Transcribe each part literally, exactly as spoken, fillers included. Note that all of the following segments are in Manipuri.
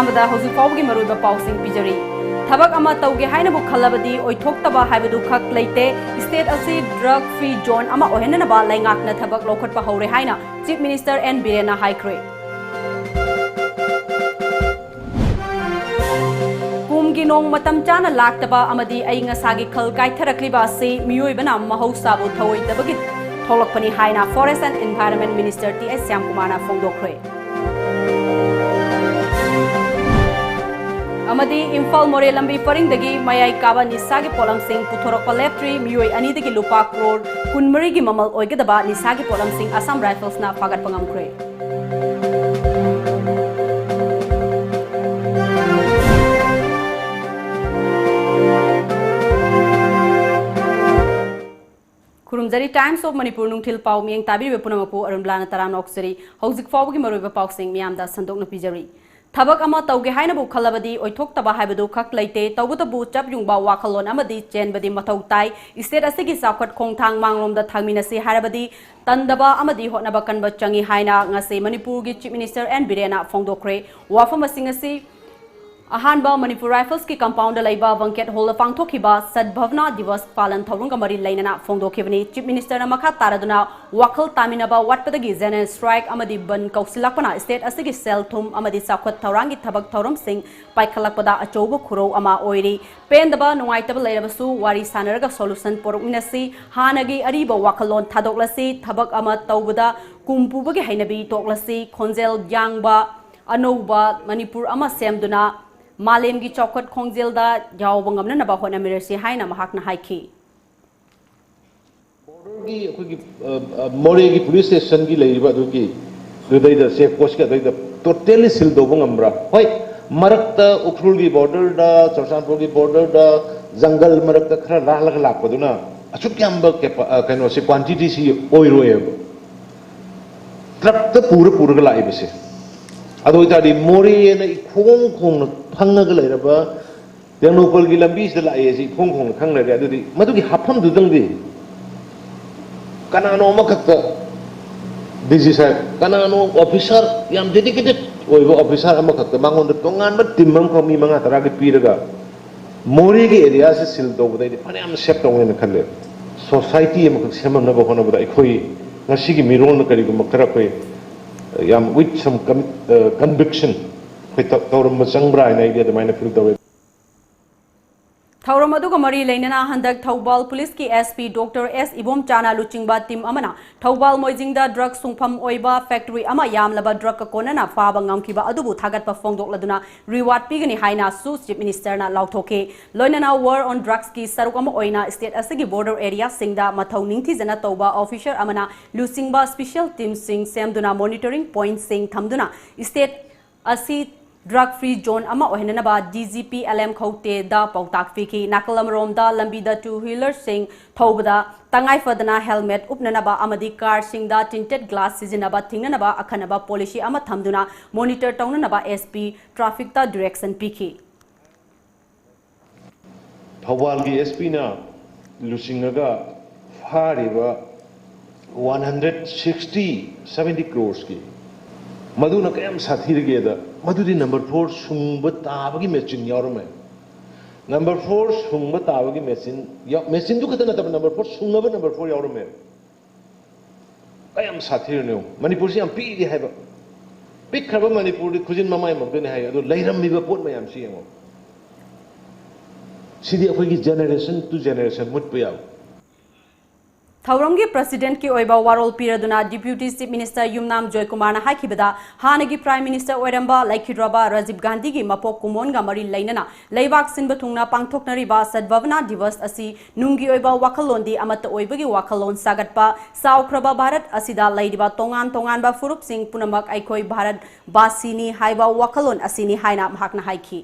ꯑꯍꯥꯟꯕꯗ ꯍꯧꯖꯤꯛ ꯐꯥꯎꯕꯒꯤ ꯃꯔꯨꯑꯣꯏꯕ ꯄꯥꯎꯁꯤꯡ ꯄꯤꯖꯔꯤ꯫ ꯊꯕꯛ ꯑꯃ ꯇꯧꯒꯦ ꯍꯥꯏꯅꯕꯨ ꯈꯜꯂꯕꯗꯤ ꯑꯣꯏꯊꯣꯛꯇꯕ ꯍꯥꯏꯕꯗꯨ ꯈꯛ ꯂꯩꯇꯦ꯫ State ꯑꯁꯤ drug free zone ꯑꯃ ꯑꯣꯏꯍꯟꯅꯅꯕ ꯂꯩꯉꯥꯛꯅ ꯊꯕꯛ ꯂꯧꯈꯠꯄ ꯍꯧꯔꯦ ꯍꯥꯏꯅ Chief Minister N ꯕꯤꯔꯦꯟꯅ ꯍꯥꯏꯈ꯭ꯔꯦ꯫ ꯀꯨꯝꯒꯤ ꯅꯣꯡ ꯃꯇꯝ ꯆꯥꯅ ꯂꯥꯛꯇꯕ ꯑꯃꯗꯤ ꯑꯏꯪ ꯑꯁꯥꯒꯤ ꯈꯜ ꯀꯥꯏꯊꯔꯛꯂꯤꯕ ꯑꯁꯤ ꯃꯤꯑꯣꯏꯕꯅ ꯃꯍꯧꯁꯥꯕꯨ ꯊꯧꯑꯣꯏꯗꯕꯒꯤ ꯊꯣꯛꯂꯛꯄꯅꯤ ꯍꯥꯏꯅ Forest and Environment Minister T S ꯁ꯭ꯌꯥꯝꯀꯨꯃꯥꯔꯅ ꯐꯣꯡꯗꯣꯛꯈ꯭ꯔꯦ꯫ ꯑꯃꯗꯤ ꯏꯝꯐꯥꯜ ꯃꯣꯔꯦ ꯂꯝꯕꯤ ꯄꯔꯤꯡꯗꯒꯤ ꯃꯌꯥꯏ ꯀꯥꯕ ꯅꯤꯁꯥꯒꯤ ꯄꯣꯠꯂꯝꯁꯤꯡ ꯄꯨꯊꯣꯔꯛꯄ ꯂꯦꯞꯇ꯭ꯔꯤ꯫ ꯃꯤꯑꯣꯏ ꯑꯅꯤꯗꯒꯤ ꯂꯨꯄꯥ ꯀ꯭ꯔꯣꯔ ꯀꯨꯟꯃꯔꯤꯒꯤ ꯃꯃꯜ ꯑꯣꯏꯒꯗꯕ ꯅꯤꯁꯥꯒꯤ ꯄꯣꯠꯂꯝꯁꯤꯡ Assam Riflesꯅ ꯐꯥꯒꯠꯄ ꯉꯝꯈ꯭ꯔꯦ꯫ ꯈꯨꯔꯨꯝꯖꯔꯤ꯫ Times of Manipur ꯅꯨꯡꯊꯤꯜ ꯄꯥꯎ ꯃꯤꯠꯌꯦꯡ ꯇꯥꯕꯤꯔꯤꯕ ꯄꯨꯝꯅꯃꯛꯄꯨ ꯑꯔꯨꯟꯕꯂꯥꯅ ꯇꯔꯥꯝꯅ ꯑꯣꯛꯆꯔꯤ꯫ ꯍꯧꯖꯤꯛ ꯐꯥꯎꯕꯒꯤ ꯃꯔꯨꯑꯣꯏꯕ ꯄꯥꯎꯁꯤꯡ ꯃꯤꯌꯥꯝꯗ ꯁꯟꯗꯣꯛꯅ ꯄꯤꯖꯔꯤ꯫ ꯊꯕꯛ ꯑꯃ ꯇꯧꯒꯦ ꯍꯥꯏꯅꯕꯨ ꯈꯜꯂꯕꯗꯤ ꯑꯣꯏꯊꯣꯛꯇꯕ ꯍꯥꯏꯕꯗꯨ ꯈꯛ ꯂꯩꯇꯦ꯫ ꯇꯧꯕꯇꯕꯨ ꯆꯞ ꯌꯨꯡꯕ ꯋꯥꯈꯜꯂꯣꯟ ꯑꯃꯗꯤ ꯆꯦꯟꯕꯗꯤ ꯃꯊꯧ ꯇꯥꯏ꯫ State ꯑꯁꯤꯒꯤ ꯆꯥꯎꯈꯠ ꯈꯣꯡꯊꯥꯡ ꯃꯥꯡꯂꯣꯝꯗ ꯊꯥꯡꯃꯤꯟꯅꯁꯤ ꯍꯥꯏꯔꯕꯗꯤ ꯇꯟꯗꯕ ꯑꯃꯗꯤ ꯍꯣꯠꯅꯕ ꯀꯟꯕ ꯆꯪꯏ ꯍꯥꯏꯅ ꯉꯁꯤ ꯃꯅꯤꯄꯨꯔꯒꯤ Chief Minister N ꯕꯤꯔꯦꯟꯅ ꯐꯣꯡꯗꯣꯛꯈ꯭ꯔꯦ꯫ ꯋꯥꯐꯝꯁꯤꯡ ꯑꯁꯤ ꯑꯍꯥꯟꯕ ꯃꯅꯤꯄꯨꯔ Riflesꯀꯤ compoundꯗ ꯂꯩꯕ Banquet Hallꯗ ꯄꯥꯡꯊꯣꯛꯈꯤꯕ ꯁꯗꯚꯥꯕꯅꯥ ꯗꯤꯋꯁ ꯄꯥꯂꯟ ꯊꯧꯔꯝꯒ ꯃꯔꯤ ꯂꯩꯅꯅ ꯐꯣꯡꯗꯣꯛꯈꯤꯕꯅꯤ꯫ Chief Ministerꯅ ꯃꯈꯥ ꯇꯥꯔꯗꯨꯅ ꯋꯥꯈꯜ ꯇꯥꯃꯤꯟꯅꯕ ꯋꯥꯠꯄꯗꯒꯤ general strike ꯑꯃꯗꯤ ꯕꯟꯗ ꯀꯧꯁꯤꯜꯂꯛꯄꯅ state ꯑꯁꯤꯒꯤ ꯁꯦꯜ ꯊꯨꯝ ꯑꯃꯗꯤ ꯆꯥꯎꯈꯠ ꯊꯧꯔꯥꯡꯒꯤ ꯊꯕꯛ ꯊꯧꯔꯝꯁꯤꯡ ꯄꯥꯏꯈꯠꯂꯛꯄꯗ ꯑꯆꯧꯕ ꯈꯨꯔꯧ ꯑꯃ ꯑꯣꯏꯔꯤ꯫ ꯄꯦꯟꯗꯕ ꯅꯨꯡꯉꯥꯏꯇꯕ ꯂꯩꯔꯕꯁꯨ ꯋꯥꯔꯤ ꯁꯥꯟꯅꯔꯒ solution ꯄꯨꯔꯛꯃꯤꯟꯅꯁꯤ꯫ ꯍꯥꯟꯅꯒꯤ ꯑꯔꯤꯕ ꯋꯥꯈꯜꯂꯣꯟ ꯊꯥꯗꯣꯛꯂꯁꯤ꯫ ꯊꯕꯛ ꯑꯃ ꯇꯧꯕꯗ ꯀꯨꯝ ꯄꯨꯕꯒꯤ ꯍꯩꯅꯕꯤ ꯇꯣꯛꯂꯁꯤ꯫ ꯈꯣꯟꯖꯦꯜ ꯌꯥꯡꯕ ꯑꯅꯧꯕ ꯃꯅꯤꯄꯨꯔ ꯑꯃ ꯁꯦꯝꯗꯨꯅ ꯃꯥꯂꯦꯝꯒꯤ ꯆꯥꯎꯈꯠ ꯈꯣꯡꯖꯦꯜꯗ ꯌꯥꯎꯕ ꯉꯝꯅꯅꯕ ꯍꯣꯠꯅꯃꯤꯟꯅꯁꯤ ꯍꯥꯏꯅ ꯃꯍꯥꯛꯅ ꯍꯥꯏꯈꯤ꯫ Borderꯒꯤ ꯑꯩꯈꯣꯏꯒꯤ, ꯑ, ꯑ, ꯃꯣꯔꯦꯒꯤ police stationꯒꯤ ꯂꯩꯔꯤꯕ ꯑꯗꯨꯒꯤ ꯑꯗꯨꯗꯩꯗ check postꯀꯤ ꯑꯗꯩꯗ totally seal ꯇꯧꯕ ꯉꯝꯕ꯭ꯔꯥ? ꯍꯣꯏ, ꯃꯔꯛꯇ ꯎꯈ꯭ꯔꯨꯜꯒꯤ borderꯗ, ꯆꯨꯔꯆꯥꯟꯄꯨꯔꯒꯤ borderꯗ, ꯖꯪꯒꯜ ꯃꯔꯛꯇ ꯈꯔ ꯂꯥꯜꯂꯒ ꯂꯥꯛꯄꯗꯨꯅ ꯑꯁꯨꯛ ꯌꯥꯝꯕ ꯀꯦꯄꯥ-, ꯑ, ꯀꯩꯅꯣꯁꯦ, quantityꯁꯤ ꯑꯣꯏꯔꯣꯏꯕ꯫ Truckꯇ ꯄꯨꯔ ꯄꯨꯔꯒ ꯂꯥꯛꯏꯕꯁꯦ꯫ ꯑꯗꯨ ꯑꯣꯏꯇꯥꯔꯗꯤ ꯃꯣꯔꯦꯅ ꯏꯈꯣꯡ ꯈꯣꯡꯅ ꯐꯪꯉꯒ ꯂꯩꯔꯕ ꯇꯦꯡꯅꯧꯄꯜꯒꯤ ꯂꯝꯕꯤꯁꯤꯗ ꯂꯥꯛꯑꯦ ꯁꯤ ꯏꯈꯣꯡ ꯈꯣꯡꯅ ꯈꯪ ꯂꯩꯔꯦ꯫ ꯑꯗꯨꯗꯤ ꯃꯗꯨꯒꯤ ꯍꯥꯞꯐꯝꯗꯨꯗꯪꯗꯤ ꯀꯅꯥꯅꯣ ꯑꯃꯈꯛꯇ, ꯗꯤ ꯁꯤ ꯁꯥꯍꯦꯕ, ꯀꯅꯥꯅꯣ officer ꯌꯥꯝ dedicated ꯑꯣꯏꯕ ꯑꯣꯐꯤꯁꯥꯔ ꯑꯃꯈꯛꯇ ꯃꯉꯣꯟꯗ ꯇꯣꯉꯥꯟꯕ ꯇꯤꯝ ꯑꯃꯈꯛ ꯃꯤ ꯃꯉꯥ ꯇꯔꯥꯒꯤ ꯄꯤꯔꯒ ꯃꯣꯔꯦꯒꯤ ꯑꯦꯔꯤꯌꯥꯁꯦ ꯁꯤꯜ ꯇꯧꯕꯗ ꯑꯩꯗꯤ ꯐꯅꯌꯥꯝ ꯁꯦꯞ ꯇꯧꯅꯦꯅ ꯈꯜꯂꯦ꯫ ꯁꯣꯁꯥꯏꯇꯤ ꯑꯃꯈꯛ ꯁꯦꯝꯃꯝꯅꯕ ꯍꯣꯠꯅꯕꯗ ꯑꯩꯈꯣꯏ ꯉꯁꯤꯒꯤ ꯃꯤꯔꯣꯜꯅ ꯀꯔꯤꯒꯨꯝꯕ ꯈꯔ ꯑꯩꯈꯣꯏ ꯌꯥꯝ with some conviction ꯑꯩꯈꯣꯏ ꯇꯧꯔꯝꯕ ꯆꯪꯕ꯭ꯔꯥ ꯍꯥꯏꯅ ꯑꯩꯗꯤ ꯑꯗꯨꯃꯥꯏꯅ ꯐꯤꯜ ꯇꯧꯋꯦ꯫ ꯊꯧꯔꯝ ꯑꯗꯨꯒ ꯃꯔꯤ ꯂꯩꯅꯅ ꯍꯟꯗꯛ ꯊꯧꯕꯥꯜ ꯄꯨꯂꯤꯁꯀꯤ ꯑꯦꯁ ꯄꯤ ꯗꯣꯛꯇꯔ ꯑꯦꯁ ꯏꯕꯣꯝꯆꯥꯅ ꯂꯨꯆꯤꯡꯕ ꯇꯤꯝ ꯑꯃꯅ ꯊꯧꯕꯥꯜ ꯃꯣꯏꯖꯤꯡꯗ ꯗ꯭ꯔꯒ ꯁꯨꯡꯐꯝ ꯑꯣꯏꯕ ꯐꯦꯛꯇꯔꯤ ꯑꯃ ꯌꯥꯝꯂꯕ ꯗ꯭ꯔꯒꯀ ꯀꯣꯟꯅꯅ ꯐꯥꯕ ꯉꯝꯈꯤꯕ ꯑꯗꯨꯕꯨ ꯊꯥꯒꯠꯄ ꯐꯣꯡꯗꯣꯛꯂꯗꯨꯅ ꯔꯤꯋꯥꯔꯗ ꯄꯤꯒꯅꯤ ꯍꯥꯏꯅꯁꯨ ꯆꯤꯐ ꯃꯤꯅꯤꯁꯇꯔꯅ ꯂꯥꯎꯊꯣꯛꯈꯤ꯫ ꯂꯣꯏꯅꯅ ꯋꯥꯔ ꯑꯣꯟ ꯗ꯭ꯔꯒꯁꯀꯤ ꯁꯔꯨꯛ ꯑꯃ ꯑꯣꯏꯅ ꯁ꯭ꯇꯦꯠ ꯑꯁꯤꯒꯤ ꯕꯣꯔꯗꯔ ꯑꯦꯔꯤꯌꯥꯁꯤꯡꯗ ꯃꯊꯧ ꯅꯤꯡꯊꯤꯖꯅ ꯇꯧꯕ ꯑꯣꯐꯤꯁꯔ ꯑꯃꯅ ꯂꯨꯆꯤꯡꯕ ꯁ꯭ꯄꯤꯁꯦꯜ ꯇꯤꯝꯁꯤꯡ ꯁꯦꯝꯗꯨꯅ ꯃꯣꯅꯤꯇꯔꯤꯡ ꯄꯣꯏꯟꯠꯁꯤꯡ ꯊꯝꯗꯨꯅ ꯁ꯭ꯇꯦꯠ ꯑꯁꯤ ꯗ꯭ꯔꯒ ꯐ꯭ꯔꯤ ꯖꯣꯟ ꯑꯃ ꯑꯣꯏꯍꯟꯅꯅꯕ D G P L M ꯈꯧꯇꯦꯗ ꯄꯥꯎꯇꯥꯛ ꯄꯤꯈꯤ꯫ ꯅꯥꯀꯜ ꯑꯃꯔꯣꯝꯗ ꯂꯝꯕꯤꯗ ꯇꯨ ꯋꯤꯂꯔꯁꯤꯡ ꯊꯧꯕꯗ ꯇꯉꯥꯏ ꯐꯗꯅ ꯍꯦꯜꯃꯦꯠ ꯎꯞꯅꯅꯕ ꯑꯃꯗꯤ ꯀꯥꯔꯁꯤꯡꯗ ꯇꯤꯟꯇꯦꯗ ꯒ꯭ꯂꯥꯁ ꯁꯤꯖꯤꯟꯅꯕ ꯊꯤꯡꯅꯅꯕ ꯑꯈꯟꯅꯕ ꯄꯣꯂꯤꯁꯤ ꯑꯃ ꯊꯝꯗꯨꯅ ꯃꯣꯅꯤꯇꯔ ꯇꯧꯅꯅꯕ ꯑꯦꯁ ꯄꯤ ꯇ꯭ꯔꯥꯐꯤꯛꯇ ꯗꯤꯔꯦꯛꯁꯟ ꯄꯤꯈꯤ꯫ ꯊꯧꯕꯥꯜꯒꯤ ꯑꯦꯁ ꯄꯤꯅ ꯂꯨꯆꯤꯡꯉꯒ ꯐꯥꯔꯤꯕ one hundred sixty seventy crores ꯀꯤ ꯃꯗꯨꯅ ꯀꯌꯥꯝ ꯁꯥꯊꯤꯔꯒꯦꯗ, ꯃꯗꯨꯗꯤ ꯅꯝꯕꯔ ꯐꯣꯔ ꯁꯨꯡꯕ ꯇꯥꯕꯒꯤ ꯃꯦꯆꯤꯟ ꯌꯥꯎꯔꯝꯃꯦ꯫ ꯅꯝꯕꯔ ꯐꯣꯔ ꯁꯨꯡꯕ ꯇꯥꯕꯒꯤ ꯃꯦꯆꯤꯟ ꯌꯥꯎ- ꯃꯦꯆꯤꯟꯗꯨ ꯈꯛꯇ ꯅꯠꯇꯕ ꯅꯝꯕꯔ ꯐꯣꯔ ꯁꯨꯡꯅꯕ ꯅꯝꯕꯔ ꯐꯣꯔ ꯌꯥꯎꯔꯝꯃꯦ꯫ ꯀꯌꯥꯝ ꯁꯥꯊꯤꯔꯅꯣ ꯌꯦꯡꯉꯨ꯫ ꯃꯅꯤꯄꯨꯔꯁꯤ ꯌꯥꯝ ꯄꯤꯛꯏꯗꯤ ꯍꯥꯏꯕ, ꯄꯤꯛꯈ꯭ꯔꯕ ꯃꯅꯤꯄꯨꯔꯗꯤ ꯈꯨꯖꯤꯟ ꯃꯃꯥꯏꯃꯛꯇꯅꯤ ꯍꯥꯏ, ꯑꯗꯣ ꯂꯩꯔꯝꯃꯤꯕ ꯄꯣꯠ ꯃꯌꯥꯝꯁꯤ ꯌꯦꯡꯉꯣ꯫ ꯁꯤꯗꯤ ꯑꯩꯈꯣꯏꯒꯤ generation to generation ꯃꯨꯠꯄ ꯌꯥꯕ꯫ ꯊꯧꯔꯝꯒꯤ ꯄ꯭ꯔꯁꯤꯗꯦꯟꯠꯀꯤ ꯑꯣꯏꯕ ꯋꯥꯔꯣꯜ ꯄꯤꯔꯗꯨꯅ ꯗꯤꯄ꯭ꯌꯨꯇꯤ ꯆꯤꯐ ꯃꯤꯅꯤꯁꯇꯔ ꯌꯨꯝꯅꯥꯝ ꯖꯣꯏꯀꯨꯃꯥꯔꯅ ꯍꯥꯏꯈꯤꯕꯗ, ꯍꯥꯟꯅꯒꯤ ꯄ꯭ꯔꯥꯏꯝ ꯃꯤꯅꯤꯁꯇꯔ ꯑꯣꯏꯔꯝꯕ ꯂꯩꯈꯤꯗ꯭ꯔꯕ ꯔꯥꯖꯤꯕ ꯒꯥꯟꯙꯤꯒꯤ ꯃꯄꯣꯛ ꯀꯨꯝꯑꯣꯟꯒ ꯃꯔꯤ ꯂꯩꯅꯅ ꯂꯩꯕꯥꯛ ꯁꯤꯟꯕ ꯊꯨꯡꯅ ꯄꯥꯡꯊꯣꯛꯅꯔꯤꯕ ꯁꯗꯚꯥꯕꯅꯥ ꯗꯤꯕꯁ ꯑꯁꯤ ꯅꯨꯡꯒꯤ ꯑꯣꯏꯕ ꯋꯥꯈꯜꯂꯣꯟꯗꯤ ꯑꯃꯠꯇ ꯑꯣꯏꯕꯒꯤ ꯋꯥꯈꯜꯂꯣꯟ ꯁꯥꯒꯠꯄ, ꯆꯥꯎꯈ꯭ꯔꯕ ꯚꯥꯔꯠ ꯑꯁꯤꯗ ꯂꯩꯔꯤꯕ ꯇꯣꯉꯥꯟ ꯇꯣꯉꯥꯟꯕ ꯐꯨꯔꯨꯞꯁꯤꯡ ꯄꯨꯝꯅꯃꯛ ꯑꯩꯈꯣꯏ ꯚꯥꯔꯠꯕꯥꯁꯤꯅꯤ ꯍꯥꯏꯕ ꯋꯥꯈꯜꯂꯣꯟ ꯑꯁꯤꯅꯤ ꯍꯥꯏꯅ ꯃꯍꯥꯛꯅ ꯍꯥꯏꯈꯤ꯫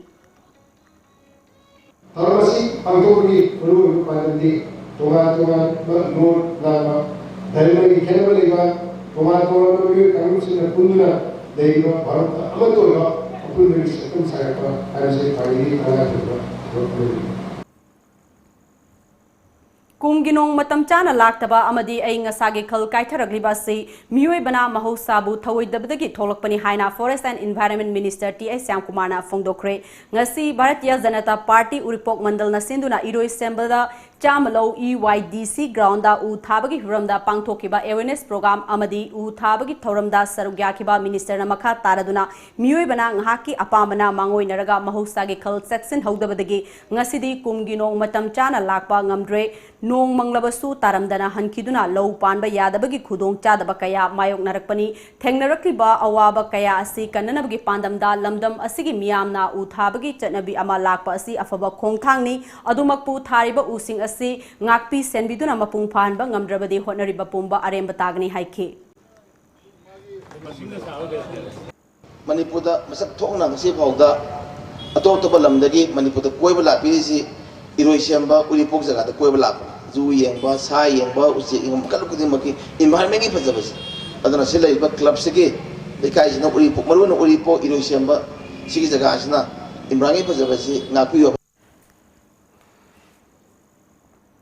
ꯊꯧꯔꯝ ꯑꯁꯤ ꯄꯥꯡꯊꯣꯛꯄꯒꯤ ꯃꯔꯨꯑꯣꯏꯕ ꯄꯥꯟꯗꯝꯗꯤ ꯇꯣꯉꯥꯟ ꯇꯣꯉꯥꯟꯕ ꯂꯣꯟ ꯉꯥꯡꯕ, ꯙꯔꯃꯒꯤ ꯈꯦꯠꯅꯕ ꯂꯩꯕ, ꯇꯣꯉꯥꯟ ꯇꯣꯉꯥꯟꯕ ꯃꯤꯑꯣꯏ ꯀꯥꯡꯂꯨꯞꯁꯤꯡꯅ ꯄꯨꯟꯗꯨꯅ ꯂꯩꯔꯤꯕ ꯚꯥꯔꯠꯇ ꯑꯃꯠꯇ ꯑꯣꯏꯕ ꯑꯄꯨꯟꯕꯒꯤ ꯁꯛꯇꯝ ꯁꯥꯒꯠꯄ ꯍꯥꯏꯕꯁꯤ ꯈ꯭ꯋꯥꯏꯗꯒꯤ ꯇꯉꯥꯏ ꯐꯗꯕ ꯊꯕꯛ ꯑꯃꯅꯤ꯫ ꯀꯨꯝꯒꯤ ꯅꯣꯡ ꯃꯇꯝ ꯆꯥꯅ ꯂꯥꯛꯇꯕ ꯑꯃꯗꯤ ꯑꯏꯪ ꯑꯁꯥꯒꯤ ꯈꯜ ꯀꯥꯏꯊꯔꯛꯂꯤꯕ ꯑꯁꯤ ꯃꯤꯑꯣꯏꯕꯅ ꯃꯍꯧꯁꯥꯕꯨ ꯊꯧꯑꯣꯏꯗꯕꯗꯒꯤ ꯊꯣꯛꯂꯛꯄꯅꯤ ꯍꯥꯏꯅ Forest and Environment Minister T I ꯁ꯭ꯌꯥꯝꯀꯨꯃꯥꯔꯅ ꯐꯣꯡꯗꯣꯛꯈ꯭ꯔꯦ꯫ ꯉꯁꯤ ꯚꯥꯔꯇꯤꯌ ꯖꯅꯇꯥ ꯄꯥꯔꯇꯤ ꯎꯔꯤꯄꯣꯛ ꯃꯟꯗꯜꯅ ꯁꯤꯟꯗꯨꯅ ꯏꯔꯣꯏꯁꯦꯝꯕꯗ ꯆꯥꯃꯂꯧ E Y D C ground ꯗ ꯎ ꯊꯥꯕꯒꯤ ꯐꯤꯕꯝꯗ ꯄꯥꯡꯊꯣꯛꯈꯤꯕ awareness program ꯑꯃꯗꯤ ꯎ ꯊꯥꯕꯒꯤ ꯊꯧꯔꯝꯗ ꯁꯔꯨꯛ ꯌꯥꯈꯤꯕ ministerꯅ ꯃꯈꯥ ꯇꯥꯔꯗꯨꯅ ꯃꯤꯑꯣꯏꯕꯅ ꯉꯥꯏꯍꯥꯛꯀꯤ ꯑꯄꯥꯝꯕꯅ ꯃꯥꯡꯑꯣꯏꯅꯔꯒ ꯃꯍꯧꯁꯥꯒꯤ ꯈꯜ ꯆꯦꯛꯁꯤꯟꯍꯧꯗꯕꯗꯒꯤ ꯉꯁꯤꯗꯤ ꯀꯨꯝꯒꯤ ꯅꯣꯡ ꯃꯇꯝ ꯆꯥꯅ ꯂꯥꯛꯄ ꯉꯝꯗ꯭ꯔꯦ꯫ ꯅꯣꯡ ꯃꯪꯂꯕꯁꯨ ꯇꯥꯔꯝꯗꯅ ꯍꯟꯈꯤꯗꯨꯅ ꯂꯧ ꯄꯥꯟꯕ ꯌꯥꯗꯕꯒꯤ ꯈꯨꯗꯣꯡ ꯆꯥꯗꯕ ꯀꯌꯥ ꯃꯥꯌꯣꯛꯅꯔꯛꯄꯅꯤ꯫ ꯊꯦꯡꯅꯔꯛꯂꯤꯕ ꯑꯋꯥꯕ ꯀꯌꯥ ꯑꯁꯤ ꯀꯟꯅꯅꯕꯒꯤ ꯄꯥꯟꯗꯝꯗ ꯂꯝꯗꯝ ꯑꯁꯤꯒꯤ ꯃꯤꯌꯥꯝꯅ ꯎ ꯊꯥꯕꯒꯤ ꯆꯠꯅꯕꯤ ꯑꯃ ꯂꯥꯛꯄ ꯑꯁꯤ ꯑꯐꯕ ꯈꯣꯡꯊꯥꯡꯅꯤ꯫ ꯑꯗꯨꯃꯛꯄꯨ ꯊꯥꯔꯤꯕ ꯎꯁꯤꯡ ꯑꯁꯤ ꯉꯥꯛꯄꯤ ꯁꯦꯟꯕꯤꯗꯨꯅ ꯃꯄꯨꯡ ꯐꯥꯍꯟꯕ ꯉꯝꯗ꯭ꯔꯕꯗꯤ ꯍꯣꯠꯅꯔꯤꯕ ꯄꯨꯝꯕ ꯑꯔꯦꯝꯕ ꯇꯥꯒꯅꯤ ꯍꯥꯏꯈꯤ꯫ ꯃꯅꯤꯄꯨꯔꯗ ꯃꯁꯛ ꯊꯣꯛꯅ ꯉꯁꯤ ꯐꯥꯎꯗ ꯑꯇꯣꯞ ꯑꯇꯣꯞꯄ ꯂꯝꯗꯒꯤ ꯃꯅꯤꯄꯨꯔꯗ ꯀꯣꯏꯕ ꯂꯥꯛꯄꯤꯔꯤꯁꯤ ꯏꯔꯣꯏꯁꯦꯝꯕ, ꯎꯔꯤꯄꯣꯛ ꯖꯒꯥꯗ ꯀꯣꯏꯕ ꯂꯥꯛꯄꯅꯤ꯫ ꯖꯨ ꯌꯦꯡꯕ, ꯁꯥ ꯌꯦꯡꯕ, ꯎꯆꯦꯛ ꯌꯦꯡꯕ, ꯃꯈꯜ ꯈꯨꯗꯤꯡꯃꯛꯀꯤ environmentꯀꯤ ꯐꯖꯕꯁꯦ꯫ ꯑꯗꯨꯅ ꯁꯤ ꯂꯩꯔꯤꯕ clubꯁꯤꯒꯤ, ꯂꯩꯀꯥꯏꯁꯤꯅ ꯎꯔꯤꯄꯣꯛ, ꯃꯔꯨꯑꯣꯏꯅ ꯎꯔꯤꯄꯣꯛ ꯏꯔꯣꯏꯁꯦꯝꯕ ꯁꯤꯒꯤ ꯖꯒꯥꯁꯤꯅ environmentꯀꯤ ꯐꯖꯕꯁꯤ ꯉꯥꯛꯄꯤꯌꯨ꯫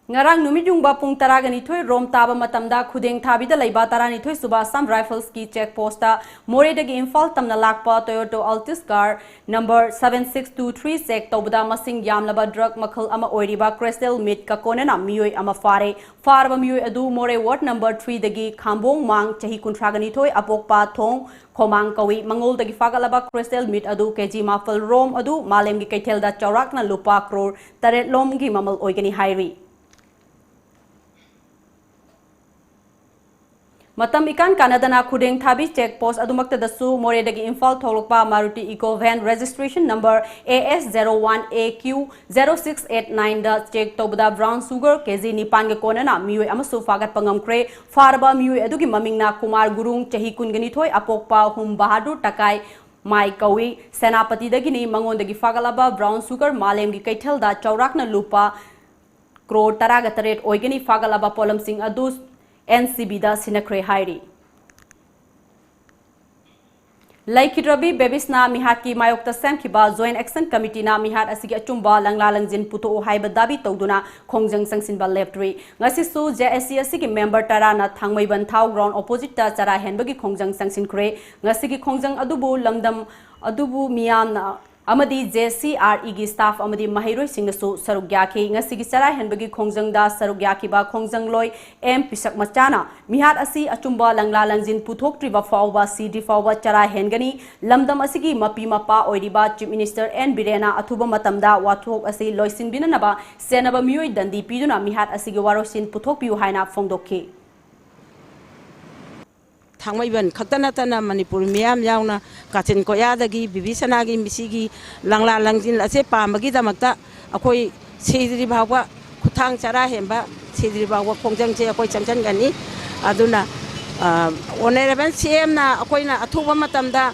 ꯉꯔꯥꯡ ꯅꯨꯃꯤꯠ ꯌꯨꯡꯕ ꯄꯨꯡ ꯇꯔꯥꯒ ꯅꯤꯊꯣꯏ ꯔꯣꯝ ꯇꯥꯕ ꯃꯇꯝꯗ ꯈꯨꯗꯦꯡ ꯊꯥꯕꯤꯗ ꯂꯩꯕ ꯇꯔꯥꯅꯤꯊꯣꯏ ꯁꯨꯕ Assam Riflesꯀꯤ check postꯇ ꯃꯣꯔꯦꯗꯒꯤ ꯏꯝꯐꯥꯜ ꯇꯝꯅ ꯂꯥꯛꯄ Toyota Altis car number seven six two three check ꯇꯧꯕꯗ ꯃꯁꯤꯡ ꯌꯥꯝꯂꯕ drug ꯃꯈꯜ ꯑꯃ ꯑꯣꯏꯔꯤꯕ crystal methꯀ ꯀꯣꯟꯅꯅ ꯃꯤꯑꯣꯏ ꯑꯃ ꯐꯥꯔꯦ꯫ ꯐꯥꯔꯕ ꯃꯤꯑꯣꯏ ꯑꯗꯨ ꯃꯣꯔꯦ ward number threeꯗꯒꯤ ꯈꯥꯝꯕꯣꯡ ꯃꯥꯡ, ꯆꯍꯤ ꯀꯨꯟꯊ꯭ꯔꯥꯒ ꯅꯤꯊꯣꯏ, ꯑꯄꯣꯛꯄ ꯊꯣꯡ ꯈꯣꯃꯥꯡ ꯀꯧꯏ꯫ ꯃꯉꯣꯜꯗꯒꯤ ꯐꯥꯒꯠꯂꯕ crystal meth ꯑꯗꯨ KG ꯃꯥꯄꯜ ꯔꯣꯝ ꯑꯗꯨ ꯃꯥꯂꯦꯝꯒꯤ ꯀꯩꯊꯦꯜꯗ ꯆꯥꯎꯔꯥꯛꯅ ꯂꯨꯄꯥ ꯀ꯭ꯔꯣꯔ ꯇꯔꯦꯠ ꯂꯣꯝꯒꯤ ꯃꯃꯜ ꯑꯣꯏꯒꯅꯤ ꯍꯥꯏꯔꯤ꯫ ꯃꯇꯝ ꯏꯀꯥꯟ ꯀꯥꯟꯅꯗꯅ ꯈꯨꯗꯦꯡ ꯊꯥꯕꯤ check post ꯑꯗꯨꯃꯛꯇꯗꯁꯨ ꯃꯣꯔꯦꯗꯒꯤ ꯏꯝꯐꯥꯜ ꯊꯣꯛꯂꯛꯄ Maruti Eeco van registration number A S zero one A Q zero six eight nineꯗ check ꯇꯧꯕꯗ brown sugar KG ꯅꯤꯄꯥꯟꯒ ꯀꯣꯟꯅꯅ ꯃꯤꯑꯣꯏ ꯑꯃꯁꯨ ꯐꯥꯒꯠꯄ ꯉꯝꯈ꯭ꯔꯦ꯫ ꯐꯥꯔꯕ ꯃꯤꯑꯣꯏ ꯑꯗꯨꯒꯤ ꯃꯃꯤꯡꯅ ꯀꯨꯃꯥꯔ ꯒꯨꯔꯨꯡ, ꯆꯍꯤ ꯀꯨꯟꯒ ꯅꯤꯊꯣꯏ, ꯑꯄꯣꯛꯄ ꯍꯨꯝ ꯕꯍꯥꯗꯨꯔ ꯇꯀꯥꯏ ꯃꯥꯏ ꯀꯧꯏ꯫ ꯁꯦꯅꯥꯄꯇꯤꯗꯒꯤꯅꯤ꯫ ꯃꯉꯣꯟꯗꯒꯤ ꯐꯥꯒꯠꯂꯕ brown sugar ꯃꯥꯂꯦꯝꯒꯤ ꯀꯩꯊꯦꯜꯗ ꯆꯥꯎꯔꯥꯛꯅ ꯂꯨꯄꯥ ꯀ꯭ꯔꯣꯔ ꯇꯔꯥꯒ ꯇꯔꯦꯠ ꯑꯣꯏꯒꯅꯤ꯫ ꯐꯥꯒꯠꯂꯕ ꯄꯣꯠꯂꯝꯁꯤꯡ ꯑꯗꯨ NCBꯗ ꯁꯤꯟꯅꯈ꯭ꯔꯦ ꯍꯥꯏꯔꯤ꯫ ꯂꯩꯈꯤꯗ꯭ꯔꯕꯤ ꯕꯦꯕꯤꯁꯅ ꯃꯤꯍꯥꯠꯀꯤ ꯃꯥꯌꯣꯛꯇ ꯁꯦꯝꯈꯤꯕ Joint Action Committeeꯅ ꯃꯤꯍꯥꯠ ꯑꯁꯤꯒꯤ ꯑꯆꯨꯝꯕ ꯂꯪꯂꯥ ꯂꯪꯖꯤꯟ ꯄꯨꯊꯣꯛꯎ ꯍꯥꯏꯕ ꯗꯥꯕꯤ ꯇꯧꯗꯨꯅ ꯈꯣꯡꯖꯪ ꯆꯪꯁꯤꯟꯕ ꯂꯦꯞꯇ꯭ꯔꯤ꯫ ꯉꯁꯤꯁꯨ J A C ꯑꯁꯤꯒꯤ member ꯇꯔꯥꯅ ꯊꯥꯡꯃꯩꯕꯟ ꯊꯥꯎ ground oppositeꯇ ꯆꯔꯥ ꯍꯦꯟꯕꯒꯤ ꯈꯣꯡꯖꯪ ꯆꯪꯁꯤꯟꯈ꯭ꯔꯦ꯫ ꯉꯁꯤꯒꯤ ꯈꯣꯡꯖꯪ ꯑꯗꯨꯕꯨ ꯂꯝꯗꯝ ꯑꯗꯨꯕꯨ ꯃꯤꯌꯥꯝꯅ ꯑꯃꯗꯤ J C R Eꯒꯤ staff ꯑꯃꯗꯤ ꯃꯍꯩꯔꯣꯏꯁꯤꯡꯅꯁꯨ ꯁꯔꯨꯛ ꯌꯥꯈꯤ꯫ ꯉꯁꯤꯒꯤ ꯆꯔꯥ ꯍꯦꯟꯕꯒꯤ ꯈꯣꯡꯖꯪꯗ ꯁꯔꯨꯛ ꯌꯥꯈꯤꯕ ꯈꯣꯡꯖꯪꯂꯣꯏ ꯑꯦꯝ ꯄꯤꯁꯛ ꯃꯆꯥꯅ ꯃꯤꯍꯥꯠ ꯑꯁꯤ ꯑꯆꯨꯝꯕ ꯂꯪꯂꯥ ꯂꯪꯖꯤꯟ ꯄꯨꯊꯣꯛꯇ꯭ꯔꯤꯕ ꯐꯥꯎꯕ, ꯁꯤꯗ꯭ꯔꯤ ꯐꯥꯎꯕ ꯆꯔꯥ ꯍꯦꯟꯒꯅꯤ꯫ ꯂꯝꯗꯝ ꯑꯁꯤꯒꯤ ꯃꯄꯤ ꯃꯄꯥ ꯑꯣꯏꯔꯤꯕ Chief Minister N ꯕꯤꯔꯦꯟꯅ ꯑꯊꯨꯕ ꯃꯇꯝꯗ ꯋꯥꯊꯣꯛ ꯑꯁꯤ ꯂꯣꯏꯁꯤꯟꯕꯤꯅꯅꯕ ꯁꯦꯟꯅꯕ ꯃꯤꯑꯣꯏ ꯗꯟꯗꯤ ꯄꯤꯗꯨꯅ ꯃꯤꯍꯥꯠ ꯑꯁꯤꯒꯤ ꯋꯥꯔꯣꯏꯁꯤꯟ ꯄꯨꯊꯣꯛꯄꯤꯌꯨ ꯍꯥꯏꯅ ꯐꯣꯡꯗꯣꯛꯈꯤ꯫ ꯊꯥꯡꯃꯩꯕꯟ ꯈꯛꯇ ꯅꯠꯇꯅ ꯃꯅꯤꯄꯨꯔ ꯃꯤꯌꯥꯝ ꯌꯥꯎꯅ ꯀꯥꯆꯤꯟ ꯀꯣꯌꯥꯗꯒꯤ ꯕꯤꯕꯤꯁꯅꯥꯒꯤ ꯃꯤꯁꯤꯒꯤ ꯂꯪꯂꯥ ꯂꯪꯖꯤꯟ ꯑꯁꯦ ꯄꯥꯝꯕꯒꯤꯗꯃꯛꯇ ꯑꯩꯈꯣꯏ ꯁꯤꯗ꯭ꯔꯤ ꯐꯥꯎꯕ ꯈꯨꯠꯊꯥꯡ ꯆꯔꯥ ꯍꯦꯟꯕ ꯁꯤꯗ꯭ꯔꯤ ꯐꯥꯎꯕ ꯈꯣꯡꯖꯪꯁꯦ ꯑꯩꯈꯣꯏ ꯆꯪꯁꯤꯟꯒꯅꯤ꯫ ꯑꯗꯨꯅ, ꯑ, Honourable C M ꯅ ꯑꯩꯈꯣꯏꯅ ꯑꯊꯨꯕ ꯃꯇꯝꯗ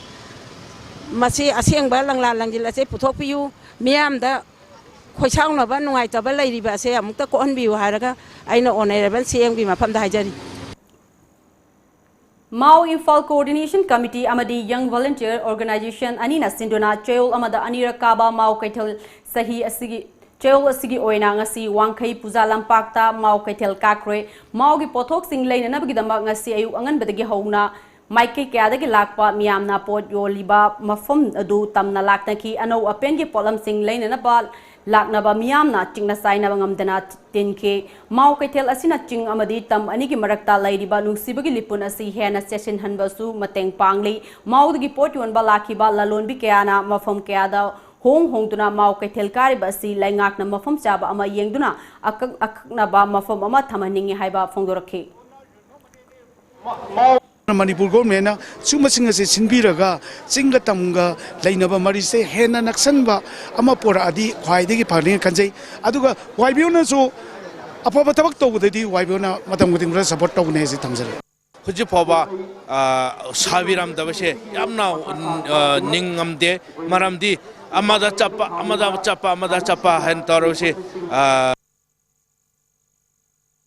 ꯃꯁꯤ ꯑꯁꯦꯡꯕ ꯂꯪꯂꯥ ꯂꯪꯖꯤꯟ ꯑꯁꯦ ꯄꯨꯊꯣꯛꯄꯤꯌꯨ, ꯃꯤꯌꯥꯝꯗ ꯈꯣꯏꯁꯥꯎꯅꯕ, ꯅꯨꯡꯉꯥꯏꯇꯕ ꯂꯩꯔꯤꯕ ꯑꯁꯦ ꯑꯃꯨꯛꯇ ꯀꯣꯛꯍꯟꯕꯤꯌꯨ ꯍꯥꯏꯔꯒ ꯑꯩꯅ Honourable C M ꯒꯤ ꯃꯐꯝꯗ ꯍꯥꯏꯖꯔꯤ꯫ ꯃꯥꯎ ꯏꯝꯐꯥꯜ Coordination Committee ꯑꯃꯗꯤ Young Volunteer Organisation ꯑꯅꯤꯅ ꯁꯤꯟꯗꯨꯅ ꯆꯌꯣꯜ ꯑꯃꯗ ꯑꯅꯤꯔꯛ ꯀꯥꯕ ꯃꯥꯎ ꯀꯩꯊꯦꯜ ꯆꯍꯤ ꯑꯁꯤꯒꯤ, ꯆꯌꯣꯜ ꯑꯁꯤꯒꯤ ꯑꯣꯏꯅ ꯉꯁꯤ ꯋꯥꯡꯈꯩ ꯄꯨꯖꯥ ꯂꯝꯄꯥꯛꯇ ꯃꯥꯎ ꯀꯩꯊꯦꯜ ꯀꯥꯈ꯭ꯔꯦ꯫ ꯃꯥꯎꯒꯤ ꯄꯣꯠꯊꯣꯛꯁꯤꯡ ꯂꯩꯅꯅꯕꯒꯤꯗꯃꯛ ꯉꯁꯤ ꯑꯌꯨꯛ ꯑꯉꯟꯕꯗꯒꯤ ꯍꯧꯅ ꯃꯥꯏꯀꯩ ꯀꯌꯥꯗꯒꯤ ꯂꯥꯛꯄ ꯃꯤꯌꯥꯝꯅ ꯄꯣꯠ ꯌꯣꯜꯂꯤꯕ ꯃꯐꯝ ꯑꯗꯨ ꯇꯝꯅ ꯂꯥꯛꯅꯈꯤ꯫ ꯑꯅꯧ ꯑꯄꯦꯟꯒꯤ ꯄꯣꯠꯂꯝꯁꯤꯡ ꯂꯩꯅꯅꯕ ꯂꯥꯛꯅꯕ ꯃꯤꯌꯥꯝꯅ ꯆꯤꯛꯅ ꯆꯥꯏꯅꯕ ꯉꯝꯗꯅ ꯇꯤꯟꯈꯤ꯫ ꯃꯥꯎ ꯀꯩꯊꯦꯜ ꯑꯁꯤꯅ ꯆꯤꯡ ꯑꯃꯗꯤ ꯇꯝ ꯑꯅꯤꯒꯤ ꯃꯔꯛꯇ ꯂꯩꯔꯤꯕ ꯅꯨꯡꯁꯤꯕꯒꯤ ꯂꯤꯄꯨꯟ ꯑꯁꯤ ꯍꯦꯟꯅ ꯆꯦꯠꯁꯤꯟꯍꯟꯕꯁꯨ ꯃꯇꯦꯡ ꯄꯥꯡꯂꯤ꯫ ꯃꯥꯎꯗꯒꯤ ꯄꯣꯠ ꯌꯣꯟꯕ ꯂꯥꯛꯈꯤꯕ ꯂꯂꯣꯟꯕꯤ ꯀꯌꯥꯅ ꯃꯐꯝ ꯀꯌꯥꯗ ꯍꯣꯡ ꯍꯣꯡꯗꯨꯅ ꯃꯥꯎ ꯀꯩꯊꯦꯜ ꯀꯥꯔꯤꯕ ꯑꯁꯤ ꯂꯩꯉꯥꯛꯅ ꯃꯐꯝ ꯆꯥꯕ ꯑꯃ ꯌꯦꯡꯗꯨꯅ ꯑꯀꯛ-, ꯑꯀꯛꯅꯕ ꯃꯐꯝ ꯑꯃ ꯊꯝꯍꯟꯅꯤꯡꯏ ꯍꯥꯏꯕ ꯐꯣꯡꯗꯣꯔꯛꯈꯤ꯫ ꯃꯅꯤꯄꯨꯔ ꯒꯣꯔꯃꯦꯟꯅ ꯁꯤꯒꯨꯝꯕꯁꯤꯡ ꯑꯁꯤ ꯁꯤꯟꯕꯤꯔꯒ ꯆꯤꯡꯒ ꯇꯝꯒ ꯂꯩꯅꯕ ꯃꯔꯤꯁꯦ ꯍꯦꯟꯅ ꯅꯛꯁꯟꯕ ꯑꯃ ꯄꯨꯔꯛꯑꯗꯤ ꯈ꯭ꯋꯥꯏꯗꯒꯤ ꯐꯅꯤ ꯈꯟꯖꯩ꯫ ꯑꯗꯨꯒ ꯋꯥꯏ ꯕꯤ ꯑꯣꯅꯁꯨ ꯑꯐꯕ ꯊꯕꯛ ꯇꯧꯕꯗꯗꯤ ꯋꯥꯏ ꯕꯤ ꯑꯣꯅ ꯃꯇꯝ ꯈꯨꯗꯤꯡꯃꯛꯇ support ꯇꯧꯒꯅꯤ ꯍꯥꯏꯁꯤ ꯊꯝꯖꯔꯤ꯫ ꯍꯧꯖꯤꯛ ꯐꯥꯎꯕ, ꯑ, ꯁꯥꯕꯤꯔꯝꯗꯕꯁꯦ ꯌꯥꯝꯅ, ꯑ, ꯅꯤꯡꯉꯝꯗꯦ꯫ ꯃꯔꯝꯗꯤ ꯑꯃꯗ ꯆꯠꯄ, ꯑꯃꯗ ꯆꯠꯄ, ꯑꯃꯗ ꯆꯠꯄ ꯍꯥꯏꯅ ꯇꯧꯔꯕꯁꯦ, ꯑ,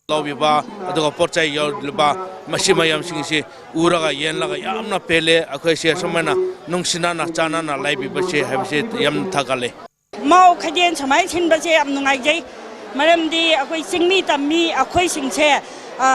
ꯂꯧꯕꯤꯕ, ꯑꯗꯨꯒ ꯄꯣꯠ ꯆꯩ ꯌꯧꯔꯤꯕ, ꯃꯁꯤ ꯃꯌꯥꯝꯁꯤꯡꯁꯤ ꯎꯔꯒ ꯌꯦꯡꯂꯒ ꯌꯥꯝꯅ ꯄꯦꯜꯂꯦ꯫ ꯑꯩꯈꯣꯏꯁꯦ ꯑꯁꯨꯃꯥꯏꯅ ꯅꯨꯡꯁꯤꯅꯅ ꯆꯥꯟꯅꯅ ꯂꯩꯕꯤꯕꯁꯦ ꯍꯥꯏꯕꯁꯦ ꯌꯥꯝ ꯊꯥꯒꯠꯂꯦ꯫ ꯃꯥꯎ ꯈꯩꯗꯦꯟ ꯁꯨꯃꯥꯏꯅ ꯁꯤꯟꯕꯁꯦ ꯌꯥꯝ ꯅꯨꯡꯉꯥꯏꯖꯩ꯫ ꯃꯔꯝꯗꯤ ꯑꯩꯈꯣꯏ ꯆꯤꯡꯃꯤ ꯇꯝꯃꯤ ꯑꯩꯈꯣꯏꯁꯤꯡꯁꯦ, ꯑ,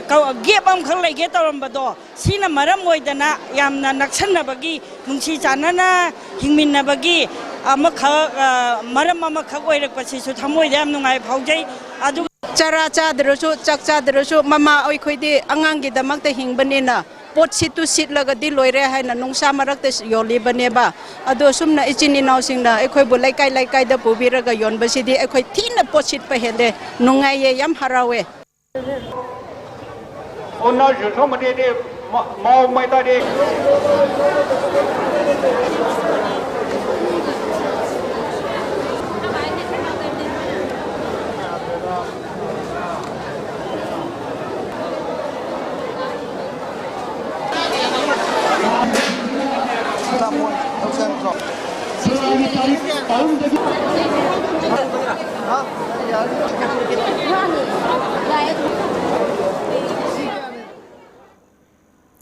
ꯀ-, gap ꯑꯃꯈꯛ ꯂꯩꯒꯦ ꯇꯧꯔꯝꯕꯗꯣ, ꯁꯤꯅ ꯃꯔꯝ ꯑꯣꯏꯗꯅ ꯌꯥꯝꯅ ꯅꯛꯁꯟꯅꯕꯒꯤ, ꯅꯨꯡꯁꯤ ꯆꯥꯟꯅꯅ ꯍꯤꯡꯃꯤꯟꯅꯕꯒꯤ ꯑꯃꯈꯛ, ꯑ, ꯃꯔꯝ ꯑꯃꯈꯛ ꯑꯣꯏꯔꯛꯄꯁꯤꯁꯨ ꯊꯃꯣꯏꯗ ꯌꯥꯝ ꯅꯨꯡꯉꯥꯏ ꯐꯥꯎꯖꯩ꯫ ꯑꯗꯨꯒ ꯆꯔꯥ ꯆꯥꯗ꯭ꯔꯁꯨ, ꯆꯥꯛ ꯆꯥꯗ꯭ꯔꯁꯨ, ꯃꯃꯥ ꯑꯩꯈꯣꯏꯗꯤ ꯑꯉꯥꯡꯒꯤꯗꯃꯛꯇ ꯍꯤꯡꯕꯅꯤꯅ, ꯄꯣꯠ ꯁꯤꯠꯇꯨ ꯁꯤꯠꯂꯒꯗꯤ ꯂꯣꯏꯔꯦ ꯍꯥꯏꯅ ꯅꯨꯡꯁꯥ ꯃꯔꯛꯇ ꯌꯣꯜꯂꯤꯕꯅꯦꯕ꯫ ꯑꯗꯣ ꯁꯨꯝꯅ ꯏꯆꯤꯟ ꯏꯅꯥꯎꯁꯤꯡꯅ ꯑꯩꯈꯣꯏꯕꯨ ꯂꯩꯀꯥꯏ ꯂꯩꯀꯥꯏꯗ ꯄꯨꯕꯤꯔꯒ ꯌꯣꯟꯕꯁꯤꯗꯤ ꯑꯩꯈꯣꯏ ꯊꯤꯅ ꯄꯣꯠ ꯁꯤꯠꯄ ꯍꯦꯜꯂꯦ, ꯅꯨꯡꯉꯥꯏꯌꯦ, ꯌꯥꯝ ꯍꯔꯥꯎꯋꯦ꯫ ꯑꯣꯟꯅ ꯖꯨꯊꯣ ꯃꯗꯦꯗꯦ ꯃ-, ꯃꯥꯎ ꯃꯩꯇꯥꯗꯦ꯫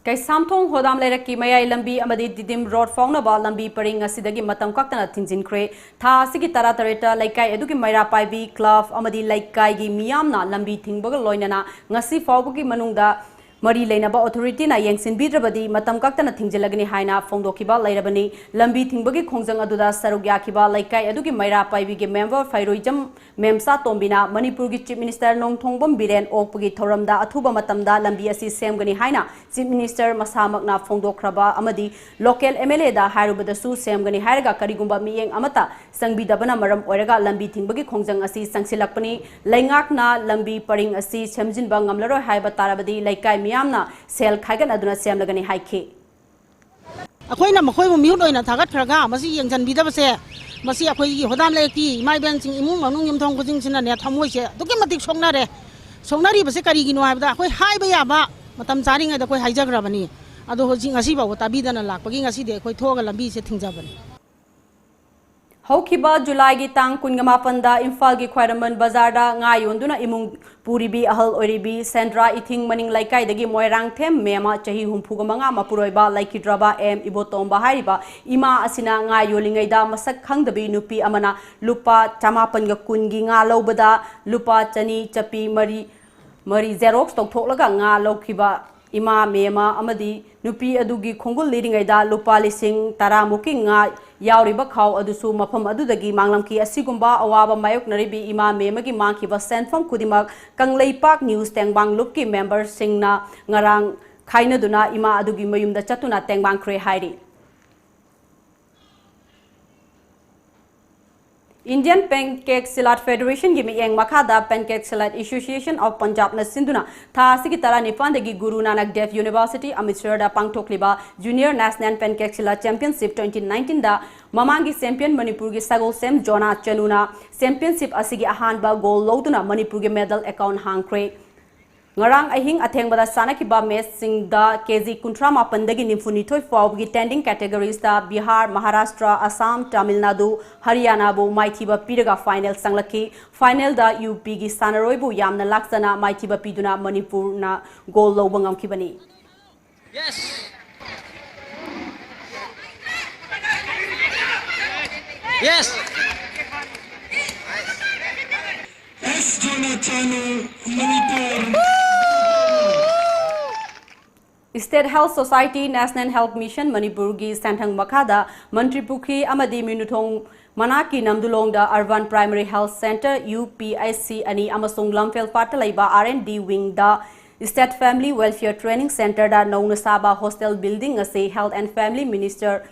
ꯀꯩꯁꯥꯝꯊꯣꯡ ꯍꯣꯗꯥꯝ ꯂꯩꯔꯛꯀꯤ ꯃꯌꯥꯏ ꯂꯝꯕꯤ ꯑꯃꯗꯤ ꯗꯤꯗꯤꯝ ꯔꯣꯗ ꯐꯥꯎꯅꯕ ꯂꯝꯕꯤ ꯄꯔꯤꯡ ꯑꯁꯤꯗꯒꯤ ꯃꯇꯝ ꯀꯛꯇꯅ ꯊꯤꯡꯖꯤꯟꯈ꯭ꯔꯦ꯫ ꯊꯥ ꯑꯁꯤꯒꯤ ꯇꯔꯥꯇꯔꯦꯠꯇ ꯂꯩꯀꯥꯏ ꯑꯗꯨꯒꯤ ꯃꯩꯔꯥ ꯄꯥꯏꯕꯤ ꯀ꯭ꯂꯕ ꯑꯃꯗꯤ ꯂꯩꯀꯥꯏꯒꯤ ꯃꯤꯌꯥꯝꯅ ꯂꯝꯕꯤ ꯊꯤꯡꯕꯒ ꯂꯣꯏꯅꯅ ꯉꯁꯤ ꯐꯥꯎꯕꯒꯤ ꯃꯅꯨꯡꯗ ꯃꯔꯤ ꯂꯩꯅꯕ ꯑꯣꯊꯣꯔꯤꯇꯤꯅ ꯌꯦꯡꯁꯤꯟꯕꯤꯗ꯭ꯔꯕꯗꯤ ꯃꯇꯝ ꯀꯛꯇꯅ ꯊꯤꯡꯖꯤꯜꯂꯒꯅꯤ ꯍꯥꯏꯅ ꯐꯣꯡꯗꯣꯛꯈꯤꯕ ꯂꯩꯔꯕꯅꯤ꯫ ꯂꯝꯕꯤ ꯊꯤꯡꯕꯒꯤ ꯈꯣꯡꯖꯪ ꯑꯗꯨꯗ ꯁꯔꯨꯛ ꯌꯥꯈꯤꯕ ꯂꯩꯀꯥꯏ ꯑꯗꯨꯒꯤ ꯃꯩꯔꯥ ꯄꯥꯏꯕꯤꯒꯤ ꯃꯦꯝꯕꯔ ꯐꯩꯔꯣꯏꯖꯝ ꯃꯦꯝꯆꯥ ꯇꯣꯝꯕꯤꯅ ꯃꯅꯤꯄꯨꯔꯒꯤ ꯆꯤꯐ ꯃꯤꯅꯤꯁꯇꯔ ꯅꯣꯡꯊꯣꯡꯕꯝ ꯕꯤꯔꯦꯟ ꯑꯣꯛꯄꯒꯤ ꯊꯧꯔꯝꯗ ꯑꯊꯨꯕ ꯃꯇꯝꯗ ꯂꯝꯕꯤ ꯑꯁꯤ ꯁꯦꯝꯒꯅꯤ ꯍꯥꯏꯅ ꯆꯤꯐ ꯃꯤꯅꯤꯁꯇꯔ ꯃꯁꯥꯃꯛꯅ ꯐꯣꯡꯗꯣꯛꯈ꯭ꯔꯕ ꯑꯃꯗꯤ ꯂꯣꯀꯦꯜ ꯑꯦꯝ ꯑꯦꯜ ꯑꯦꯗ ꯍꯥꯏꯔꯨꯕꯗꯁꯨ ꯁꯦꯝꯒꯅꯤ ꯍꯥꯏꯔꯒ ꯀꯔꯤꯒꯨꯝꯕ ꯃꯤꯠꯌꯦꯡ ꯑꯃꯠꯇ ꯆꯪꯕꯤꯗꯕꯅ ꯃꯔꯝ ꯑꯣꯏꯔꯒ ꯂꯝꯕꯤ ꯊꯤꯡꯕꯒꯤ ꯈꯣꯡꯖꯪ ꯑꯁꯤ ꯆꯪꯁꯤꯜꯂꯛꯄꯅꯤ꯫ ꯂꯩꯉꯥꯛꯅ ꯂꯝꯕꯤ ꯄꯔꯤꯡ ꯑꯁꯤ ꯁꯦꯝꯖꯤꯟꯕ ꯉꯝꯂꯔꯣꯏ ꯍꯥꯏꯕ ꯇꯥꯔꯕꯗꯤ ꯂꯩꯀꯥꯏ ꯃꯤꯌꯥꯝꯅ ꯁꯦꯜ ꯈꯥꯏꯒꯠꯅꯗꯨꯅ ꯁꯦꯝꯂꯒꯅꯤ ꯍꯥꯏꯈꯤ꯫ ꯑꯩꯈꯣꯏꯅ ꯃꯈꯣꯏꯕꯨ ꯃꯤꯍꯨꯠ ꯑꯣꯏꯅ ꯊꯥꯒꯠꯈ꯭ꯔꯒ ꯃꯁꯤ ꯌꯦꯡꯁꯤꯟꯕꯤꯗꯕꯁꯦ, ꯃꯁꯤ ꯑꯩꯈꯣꯏꯒꯤ ꯍꯣꯗꯥꯝ ꯂꯩꯔꯛꯀꯤ ꯏꯃꯥ ꯏꯕꯦꯟꯁꯤꯡ, ꯏꯃꯨꯡ ꯃꯅꯨꯡ ꯌꯨꯝꯊꯣꯡ ꯈꯨꯗꯤꯡꯁꯤꯅꯅꯦ ꯊꯃꯣꯏꯁꯦ ꯑꯗꯨꯛꯀꯤ ꯃꯇꯤꯛ ꯁꯣꯛꯅꯔꯦ꯫ ꯁꯣꯛꯅꯔꯤꯕꯁꯦ ꯀꯔꯤꯒꯤꯅꯣ ꯍꯥꯏꯕꯗ ꯑꯩꯈꯣꯏ ꯍꯥꯏꯕ ꯌꯥꯕ ꯃꯇꯝ ꯆꯥꯔꯤꯉꯩꯗ ꯑꯩꯈꯣꯏ ꯍꯥꯏꯖꯈ꯭ꯔꯕꯅꯤ꯫ ꯑꯗꯣ ꯍꯧꯖꯤꯛ ꯉꯁꯤ ꯐꯥꯎꯕ ꯇꯥꯕꯤꯗꯅ ꯂꯥꯛꯄꯒꯤ ꯉꯁꯤꯗꯤ ꯑꯩꯈꯣꯏ ꯊꯣꯛꯑꯒ ꯂꯝꯕꯤꯁꯦ ꯊꯤꯡꯖꯕꯅꯤ꯫ ꯍꯧꯈꯤꯕ ꯖꯨꯂꯥꯏꯒꯤ ꯇꯥꯡ ꯀꯨꯟꯃꯥꯄꯟꯗ ꯏꯝꯐꯥꯜꯒꯤ ꯈ꯭ꯋꯥꯏꯔꯝꯕꯟ ꯕꯖꯥꯔꯗ ꯉꯥ ꯌꯣꯟꯗꯨꯅ ꯏꯃꯨꯡ ꯄꯨꯔꯤꯕꯤ ꯑꯍꯜ ꯑꯣꯏꯔꯤꯕꯤ ꯁꯦꯟꯗ꯭ꯔꯥ ꯏꯊꯤꯡ ꯃꯅꯤꯡ ꯂꯩꯀꯥꯏꯗꯒꯤ ꯃꯣꯏꯔꯥꯡꯊꯦꯝ ꯃꯦꯝꯃ, ꯆꯍꯤ ꯍꯨꯝꯐꯨꯒ ꯃꯉꯥ ꯃꯄꯨꯔꯣꯏꯕ ꯂꯩꯈꯤꯗ꯭ꯔꯕ ꯑꯦꯝ ꯏꯕꯣꯇꯣꯝꯕ ꯍꯥꯏꯔꯤꯕ ꯏꯃꯥ ꯑꯁꯤꯅ ꯉꯥ ꯌꯣꯜꯂꯤꯉꯩꯗ ꯃꯁꯛ ꯈꯪꯗꯕꯤ ꯅꯨꯄꯤ ꯑꯃꯅ ꯂꯨꯄꯥ ꯆꯃꯥꯄꯟꯒ ꯀꯨꯟꯒꯤ ꯉꯥ ꯂꯧꯕꯗ ꯂꯨꯄꯥ ꯆꯅꯤ ꯆꯞꯄꯤ ꯃꯔꯤ ꯃꯔꯤ ꯖꯦꯔꯣꯛꯁ ꯇꯧꯊꯣꯛꯂꯒ ꯉꯥ ꯂꯧꯈꯤꯕ ꯏꯃꯥ ꯃꯦꯝꯃ ꯑꯃꯗꯤ ꯅꯨꯄꯤ ꯑꯗꯨꯒꯤ ꯈꯣꯡꯒꯨꯜ ꯂꯤꯔꯤꯉꯩꯗ ꯂꯨꯄꯥ ꯂꯤꯁꯤꯡ ꯇꯔꯥꯃꯨꯛꯀꯤ ꯉꯥ ꯌꯥꯎꯔꯤꯕ ꯈꯥꯎ ꯑꯗꯨꯁꯨ ꯃꯐꯝ ꯑꯗꯨꯗꯒꯤ ꯃꯥꯡꯂꯝꯈꯤ꯫ ꯑꯁꯤꯒꯨꯝꯕ ꯑꯋꯥꯕ ꯃꯥꯌꯣꯛꯅꯔꯤꯕꯤ ꯏꯃꯥ ꯃꯦꯝꯃꯒꯤ ꯃꯥꯡꯈꯤꯕ ꯁꯦꯟꯐꯝ ꯈꯨꯗꯤꯡꯃꯛ ꯀꯪꯂꯩꯄꯥꯛ ꯅ꯭ꯌꯨꯁ ꯇꯦꯡꯕꯥꯡ ꯂꯨꯞꯀꯤ ꯃꯦꯝꯕꯔꯁꯤꯡꯅ ꯉꯔꯥꯡ ꯈꯥꯏꯅꯗꯨꯅ ꯏꯃꯥ ꯑꯗꯨꯒꯤ ꯃꯌꯨꯝꯗ ꯆꯠꯇꯨꯅ ꯇꯦꯡꯕꯥꯡꯈ꯭ꯔꯦ ꯍꯥꯏꯔꯤ꯫ Indian Pancake Salad Federation ꯒꯤ ꯃꯤꯠꯌꯦꯡ ꯃꯈꯥꯗ Pancake Salad Association of Punjab ꯅ ꯁꯤꯟꯗꯨꯅ ꯊꯥ ꯑꯁꯤꯒꯤ ꯇꯔꯥꯅꯤꯄꯥꯟꯗꯒꯤ ꯒꯨꯔꯨ ꯅꯥꯅꯛ ꯗꯦꯕ ꯌꯨꯅꯤꯚꯔꯁꯤꯇꯤ ꯑꯃ꯭ꯔꯤꯠꯁꯔꯗ ꯄꯥꯡꯊꯣꯛꯂꯤꯕ Junior National Pancake Salad Championship twenty nineteen ꯗ ꯃꯃꯥꯡꯒꯤ ꯆꯦꯝꯄꯤꯌꯟ ꯃꯅꯤꯄꯨꯔꯒꯤ ꯁꯒꯣꯜꯁꯦꯝ ꯖꯣꯅꯥ ꯆꯅꯨꯅ ꯆꯦꯝꯄꯤꯌꯟꯁꯤꯞ ꯑꯁꯤꯒꯤ ꯑꯍꯥꯟꯕ ꯒꯣꯜ ꯂꯧꯗꯨꯅ ꯃꯅꯤꯄꯨꯔꯒꯤ ꯃꯦꯗꯜ ꯑꯦꯀꯥꯎꯟ ꯍꯥꯡꯈ꯭ꯔꯦ꯫ ꯉꯔꯥꯡ ꯑꯍꯤꯡ ꯑꯊꯦꯡꯕꯗ ꯁꯥꯟꯅꯈꯤꯕ ꯃꯦꯆꯁꯤꯡꯗ ꯀꯦ ꯖꯤ ꯀꯨꯟꯊ꯭ꯔꯥ ꯃꯥꯄꯟꯗꯒꯤ ꯅꯤꯐꯨ ꯅꯤꯊꯣꯏ ꯐꯥꯎꯕꯒꯤ ꯇꯦꯟꯗꯤꯡ ꯀꯦꯇꯦꯒꯣꯔꯤꯁꯇ ꯕꯤꯍꯥꯔ, ꯃꯍꯥꯔꯥꯁꯇ꯭ꯔ, ꯑꯁꯥꯝ, ꯇꯥꯃꯤꯜ ꯅꯥꯗꯨ, ꯍꯔꯤꯌꯥꯅꯥꯕꯨ ꯃꯥꯏꯊꯤꯕ ꯄꯤꯔꯒ ꯐꯥꯏꯅꯦꯜ ꯆꯪꯂꯛꯈꯤ꯫ ꯐꯥꯏꯅꯦꯜꯗ ꯌꯨ ꯄꯤꯒꯤ ꯁꯥꯟꯅꯔꯣꯏꯕꯨ ꯌꯥꯝꯅ ꯂꯥꯛꯆꯅ ꯃꯥꯏꯊꯤꯕ ꯄꯤꯗꯨꯅ ꯃꯅꯤꯄꯨꯔꯅ ꯒꯣꯜ ꯂꯧꯕ ꯉꯝꯈꯤꯕꯅꯤ꯫ Yes. Yes. S Jonachanu, Manipur. State Health Society, National Health Mission ꯃꯅꯤꯄꯨꯔꯒꯤ ꯁꯦꯟꯊꯪ ꯃꯈꯥꯗ ꯃꯟꯇ꯭ꯔꯤ ꯄꯨꯈ꯭ꯔꯤ ꯑꯃꯗꯤ ꯃꯤꯅꯨꯊꯣꯡ ꯃꯅꯥꯛꯀꯤ ꯅꯝꯗꯨꯂꯣꯡꯗ Urban Primary Health Centre, U P H C, ꯑꯅꯤ ꯑꯃꯁꯨꯡ ꯂꯝꯐꯦꯜ ꯄꯥꯠꯇ ꯂꯩꯕ R and D Wing the State Family Welfare Training Centre ꯗ ꯅꯧꯅ ꯁꯥꯕ hostel building ꯑꯁꯤ Health and Family Minister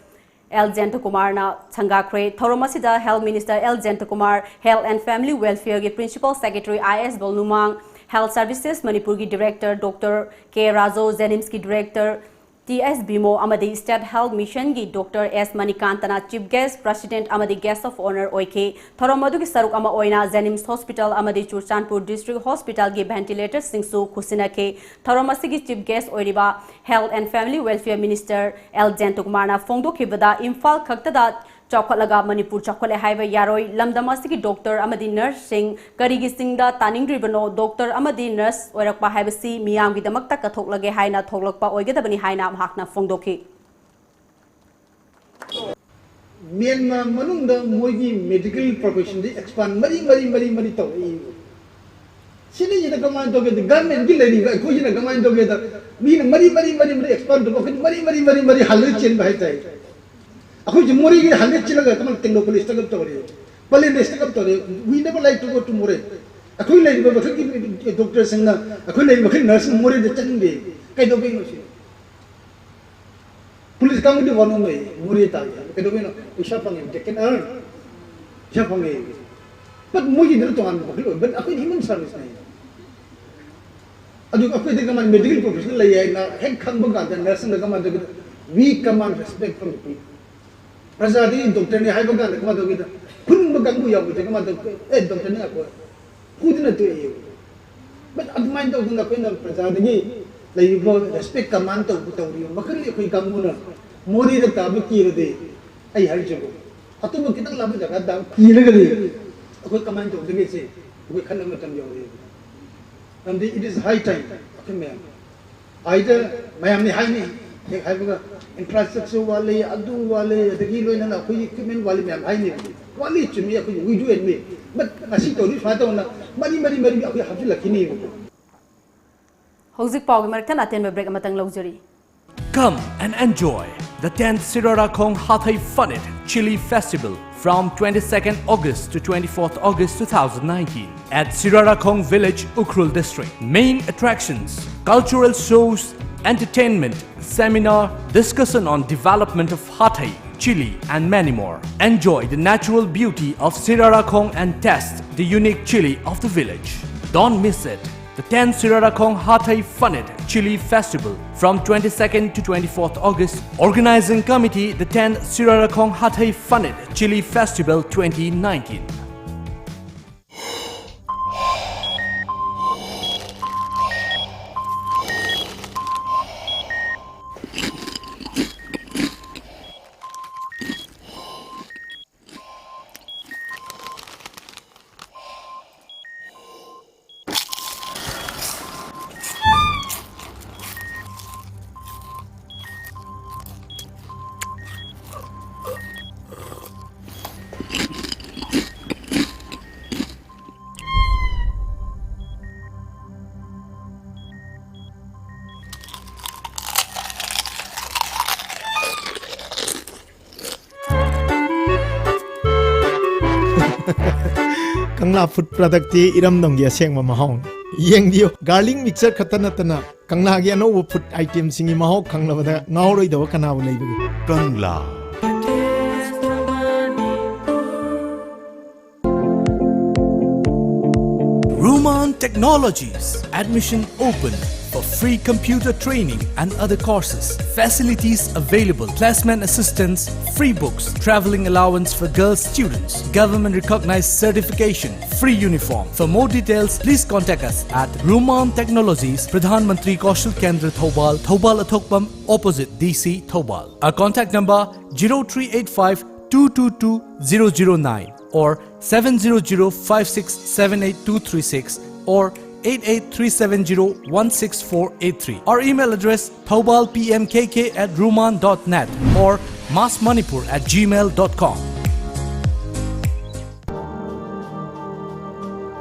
L ꯖꯌꯟꯇꯀꯨꯃꯥꯔꯅ ꯁꯪꯒꯥꯈ꯭ꯔꯦ꯫ ꯊꯧꯔꯝ ꯑꯁꯤꯗ Health Minister L Jayantakumar, Health and Family Welfare ꯒꯤ Principal Secretary I S Bolnumang, Health Services ꯃꯅꯤꯄꯨꯔꯒꯤ Director Doctor K Raju, JNIMS ꯀꯤ Director ꯇꯤ ꯑꯦꯁ ꯕꯤꯃꯣ ꯑꯃꯗꯤ State Health Mission ꯒꯤ Doctor ꯑꯦꯁ ꯃꯅꯤꯀꯥꯟꯇꯅ Chief Guest, President ꯑꯃꯗꯤ Guest of Honour ꯑꯣꯏꯈꯤ꯫ ꯊꯧꯔꯝ ꯑꯗꯨꯒꯤ ꯁꯔꯨꯛ ꯑꯃ ꯑꯣꯏꯅ JNIMS Hospital ꯑꯃꯗꯤ ꯆꯨꯔꯆꯥꯟꯄꯨꯔ District Hospital ꯒꯤ ventilator ꯁꯤꯡꯁꯨ ꯈꯨꯠꯁꯤꯟꯅꯈꯤ꯫ ꯊꯧꯔꯝ ꯑꯁꯤꯒꯤ Chief Guest ꯑꯣꯏꯔꯤꯕ Health and Family Welfare Minister L ꯖꯌꯟꯇꯀꯨꯃꯥꯔꯅ ꯐꯣꯡꯗꯣꯛꯈꯤꯕꯗ, ꯏꯝꯐꯥꯜ ꯈꯛꯇꯗ ꯆꯥꯎꯈꯠꯂꯒ ꯃꯅꯤꯄꯨꯔ ꯆꯥꯎꯈꯠꯂꯦ ꯍꯥꯏꯕ ꯌꯥꯔꯣꯏ꯫ ꯂꯝꯗꯝ ꯑꯁꯤꯒꯤ ꯗꯣꯛꯇꯔ ꯑꯃꯗꯤ ꯅꯔꯁꯁꯤꯡ ꯀꯔꯤꯒꯤ ꯆꯤꯡꯗ ꯇꯥꯅꯤꯡꯗ꯭ꯔꯤꯕꯅꯣ? ꯗꯣꯛꯇꯔ ꯑꯃꯗꯤ ꯅꯔꯁ ꯑꯣꯏꯔꯛꯄ ꯍꯥꯏꯕꯁꯤ ꯃꯤꯌꯥꯝꯒꯤꯗꯃꯛꯇ ꯀꯠꯊꯣꯛꯂꯒꯦ ꯍꯥꯏꯅ ꯊꯣꯛꯂꯛꯄ ꯑꯣꯏꯒꯗꯕꯅꯤ ꯍꯥꯏꯅ ꯃꯍꯥꯛꯅ ꯐꯣꯡꯗꯣꯛꯈꯤ꯫ ꯃ꯭ꯌꯥꯟꯃꯥꯔ ꯃꯅꯨꯡꯗ ꯃꯣꯏꯒꯤ ꯃꯦꯗꯤꯀꯦꯜ ꯄ꯭ꯔꯣꯐꯦꯁꯟꯗꯤ ꯑꯦꯛꯁꯄꯥꯟ ꯃꯔꯤ ꯃꯔꯤ ꯃꯔꯤ ꯃꯔꯤ ꯇꯧꯔꯛꯏꯕ꯫ ꯁꯤꯅꯤꯁꯤꯅ ꯀꯃꯥꯏꯅ ꯇꯧꯒꯦꯗ, ꯒꯔꯃꯦꯟꯒꯤ ꯂꯩꯔꯤꯕ ꯑꯩꯈꯣꯏꯁꯤꯅ ꯀꯃꯥꯏꯅ ꯇꯧꯒꯦꯗ, ꯃꯤꯅ ꯃꯔꯤ ꯃꯔꯤ ꯃꯔꯤ ꯃꯔꯤ ꯑꯦꯛꯁꯄꯥꯟ ꯇꯧꯕ, ꯑꯩꯈꯣꯏꯅ ꯃꯔꯤ ꯃꯔꯤ ꯃꯔꯤ ꯃꯔꯤ ꯍꯜꯂꯒ ꯆꯦꯟꯕ ꯍꯥꯏꯇꯥꯔꯦ꯫ ꯑꯩꯈꯣꯏꯁꯦ ꯃꯣꯔꯦꯒꯤ ꯍꯜꯂꯒ ꯆꯦꯜꯂꯒ ꯀꯃꯥꯏꯅ ꯇꯦꯡꯅꯧꯄꯜꯂꯤꯁꯇꯒ ꯇꯧꯔꯦ, ꯄꯂꯦꯟꯗꯤꯁꯇꯒ ꯇꯧꯔꯦ, we never like to go to ꯃꯣꯔꯦ꯫ ꯑꯩꯈꯣꯏ ꯂꯩꯔꯤꯕ ꯃꯈꯜꯒꯤ ꯗꯣꯛꯇꯔꯁꯤꯡꯅ, ꯑꯩꯈꯣꯏ ꯂꯩꯔꯤꯕ ꯃꯈꯜ ꯅꯔꯁꯁꯤꯡ ꯃꯣꯔꯦꯗ ꯆꯠꯅꯤꯡꯗꯦ꯫ ꯀꯩꯗꯧꯕꯩꯅꯣ ꯁꯤ? ꯄꯨꯂꯤꯁ ꯀꯥꯡꯕꯨꯗꯤ ꯋꯥꯅꯣꯝ ꯂꯩ, ꯃꯣꯔꯦ ꯇꯥꯒꯦ ꯍꯥꯏꯕ꯫ ꯀꯩꯗꯧꯕꯩꯅꯣ? ꯄꯩꯁꯥ ꯐꯪꯉꯦ, they can earn꯫ ꯄꯩꯁꯥ ꯐꯪꯉꯦ꯫ But ꯃꯣꯏꯒꯤꯗꯨꯅ ꯇꯣꯉꯥꯟꯕ ꯃꯈꯜ ꯑꯣꯏ, but ꯑꯩꯈꯣꯏꯗꯤ human service ꯅꯦ꯫ ꯑꯗꯨꯒ ꯑꯩꯈꯣꯏꯗꯤ ꯀꯃꯥꯏꯅ ꯃꯦꯗꯤꯀꯦꯜ ꯄ꯭ꯔꯣꯐꯦꯁꯅꯦꯜ ꯂꯩ ꯍꯥꯏꯅ ꯍꯦꯛ ꯈꯪꯕ ꯀꯥꯟꯗ ꯅꯔꯁꯁꯤꯡꯗ ꯀꯃꯥꯏꯅ ꯇꯧꯒꯦ? We command respect from the people꯫ ꯄ꯭ꯔꯖꯥꯗꯒꯤ ꯗꯣꯛꯇꯔꯅꯤ ꯍꯥꯏꯕ ꯀꯥꯟꯗ ꯀꯃꯥꯏꯅ ꯇꯧꯒꯦꯗ? ꯐꯨꯅꯤꯡꯕ ꯀꯥꯡꯕꯨ ꯌꯥꯎꯕꯁꯦ ꯀꯃꯥꯏꯅ ꯇꯧꯒꯦ? ꯑꯦ, ꯗꯣꯛꯇꯔꯅꯤ ꯉꯥꯏꯈꯣ꯫ ꯐꯨꯗꯅ ꯇꯣꯛꯑꯦ꯫ But ꯑꯗꯨꯃꯥꯏꯅ ꯇꯧꯗꯅ ꯑꯩꯈꯣꯏꯅ ꯄ꯭ꯔꯖꯥꯗꯒꯤ ꯂꯩꯔꯤꯕ ꯔꯦꯁꯄꯦꯛ ꯀꯃꯥꯏꯅ ꯇꯧꯕ ꯇꯧꯔꯤꯕ ꯃꯈꯜꯒꯤ ꯑꯩꯈꯣꯏ ꯀꯥꯡꯕꯨꯅ ꯃꯣꯔꯦꯗ ꯇꯥꯕ ꯀꯤꯔꯗꯤ, ꯑꯩ ꯍꯥꯏꯔꯤꯁꯤꯕꯨ, ꯑꯇꯣꯞꯄ ꯈꯤꯇꯪ ꯂꯥꯞꯄ ꯖꯒꯥꯗ ꯀꯤꯔꯒꯗꯤ ꯑꯩꯈꯣꯏ ꯀꯃꯥꯏꯅ ꯇꯧꯗꯒꯦ? ꯁꯤ ꯑꯩꯈꯣꯏ ꯈꯟꯅꯕ ꯃꯇꯝ ꯌꯧꯔꯦ꯫ ꯃꯔꯝꯗꯤ it is high time ꯑꯩꯈꯣꯏ ꯃꯌꯥꯝ ꯍꯥꯏꯗ ꯃꯌꯥꯝꯅꯤ ꯍꯥꯏꯅꯤ꯫ ꯍꯦꯛ ꯍꯥꯏꯕꯒ ꯏꯟꯐ꯭ꯔꯥꯁ꯭ꯇ꯭ꯔꯛꯆꯔ ꯋꯥꯠꯂꯤ, ꯑꯗꯨ ꯋꯥꯠꯂꯤ, ꯑꯗꯒꯤ ꯂꯣꯏꯅꯅ ꯑꯩꯈꯣꯏꯒꯤ ꯏꯀ꯭ꯋꯤꯞꯃꯦꯟ ꯋꯥꯠꯂꯤ ꯃꯌꯥꯝ ꯍꯥꯏꯅꯦꯕ꯫ ꯋꯥꯠꯂꯤ ꯆꯨꯝꯃꯤ, ꯑꯩꯈꯣꯏꯒꯤ we do admit, but ꯉꯁꯤ ꯇꯧꯔꯤ ꯁꯨꯃꯥꯏꯅ ꯇꯧꯅ ꯃꯔꯤ ꯃꯔꯤ ꯃꯔꯤ ꯑꯩꯈꯣꯏ ꯍꯥꯞꯆꯤꯜꯂꯛꯈꯤꯅꯦꯕꯀꯣ꯫ ꯍꯧꯖꯤꯛ ꯄꯥꯎꯒꯤ ꯃꯔꯛꯇ ꯑꯇꯦꯟꯕ ꯕ꯭ꯔꯦꯛ ꯑꯃꯇꯪ ꯂꯧꯖꯔꯤ꯫ Come and enjoy the tenth Sirarakhong Hathei Phanit Chili Festival from twenty-second August to twenty-fourth August two thousand nineteen at Sirarakhong Village, Ukhrul District. Main attractions: cultural shows, entertainment, seminar, discussion on development of Hathei, chili, and many more. Enjoy the natural beauty of Sirarakhong and test the unique chili of the village. Don't miss it. The tenth Sirarakhong Hathei Phanit Chili Festival from twenty-second to twenty-fourth August. Organizing Committee, the tenth Sirarakhong Hathei Phanit Chili Festival twenty nineteen. Kangla food ꯄ꯭ꯔꯗꯛꯇꯤ ꯏꯔꯝꯗꯝꯒꯤ ꯑꯁꯦꯡꯕ ꯃꯍꯥꯎꯅꯤ꯫ ꯌꯦꯡꯕꯤꯌꯨ, ꯒꯥꯔꯂꯤꯛ ꯃꯤꯛꯆꯔ ꯈꯛꯇ ꯅꯠꯇꯅ ꯀꯪꯂꯥꯒꯤ ꯑꯅꯧꯕ ꯐꯨꯗ ꯑꯥꯏꯇꯦꯝꯁꯤꯡꯒꯤ ꯃꯍꯥꯎ ꯈꯪꯂꯕꯗ ꯉꯥꯎꯔꯣꯏꯗꯕ ꯀꯅꯥꯕꯨ ꯂꯩꯕꯒꯦ? ꯀꯪꯂꯥ꯫ Ruman Technologies. Admission open for free computer training and other courses. Facilities available: placement assistance, free books, traveling allowance for girls students, government recognized certification, free uniform. For more details, please contact us at Ruman Technologies, Pradhan Mantri Kaushal Kendra, Thoubal, Thoubal Athokpam, opposite D C, Thoubal. Our contact number: zero three eight five two two two zero zero nine or seven zero zero five six seven eight two three six or eight eight three seven zero one six four eight three. Our email address: thoubal P M K K at ruman dot net or mass manipur at gmail dot com.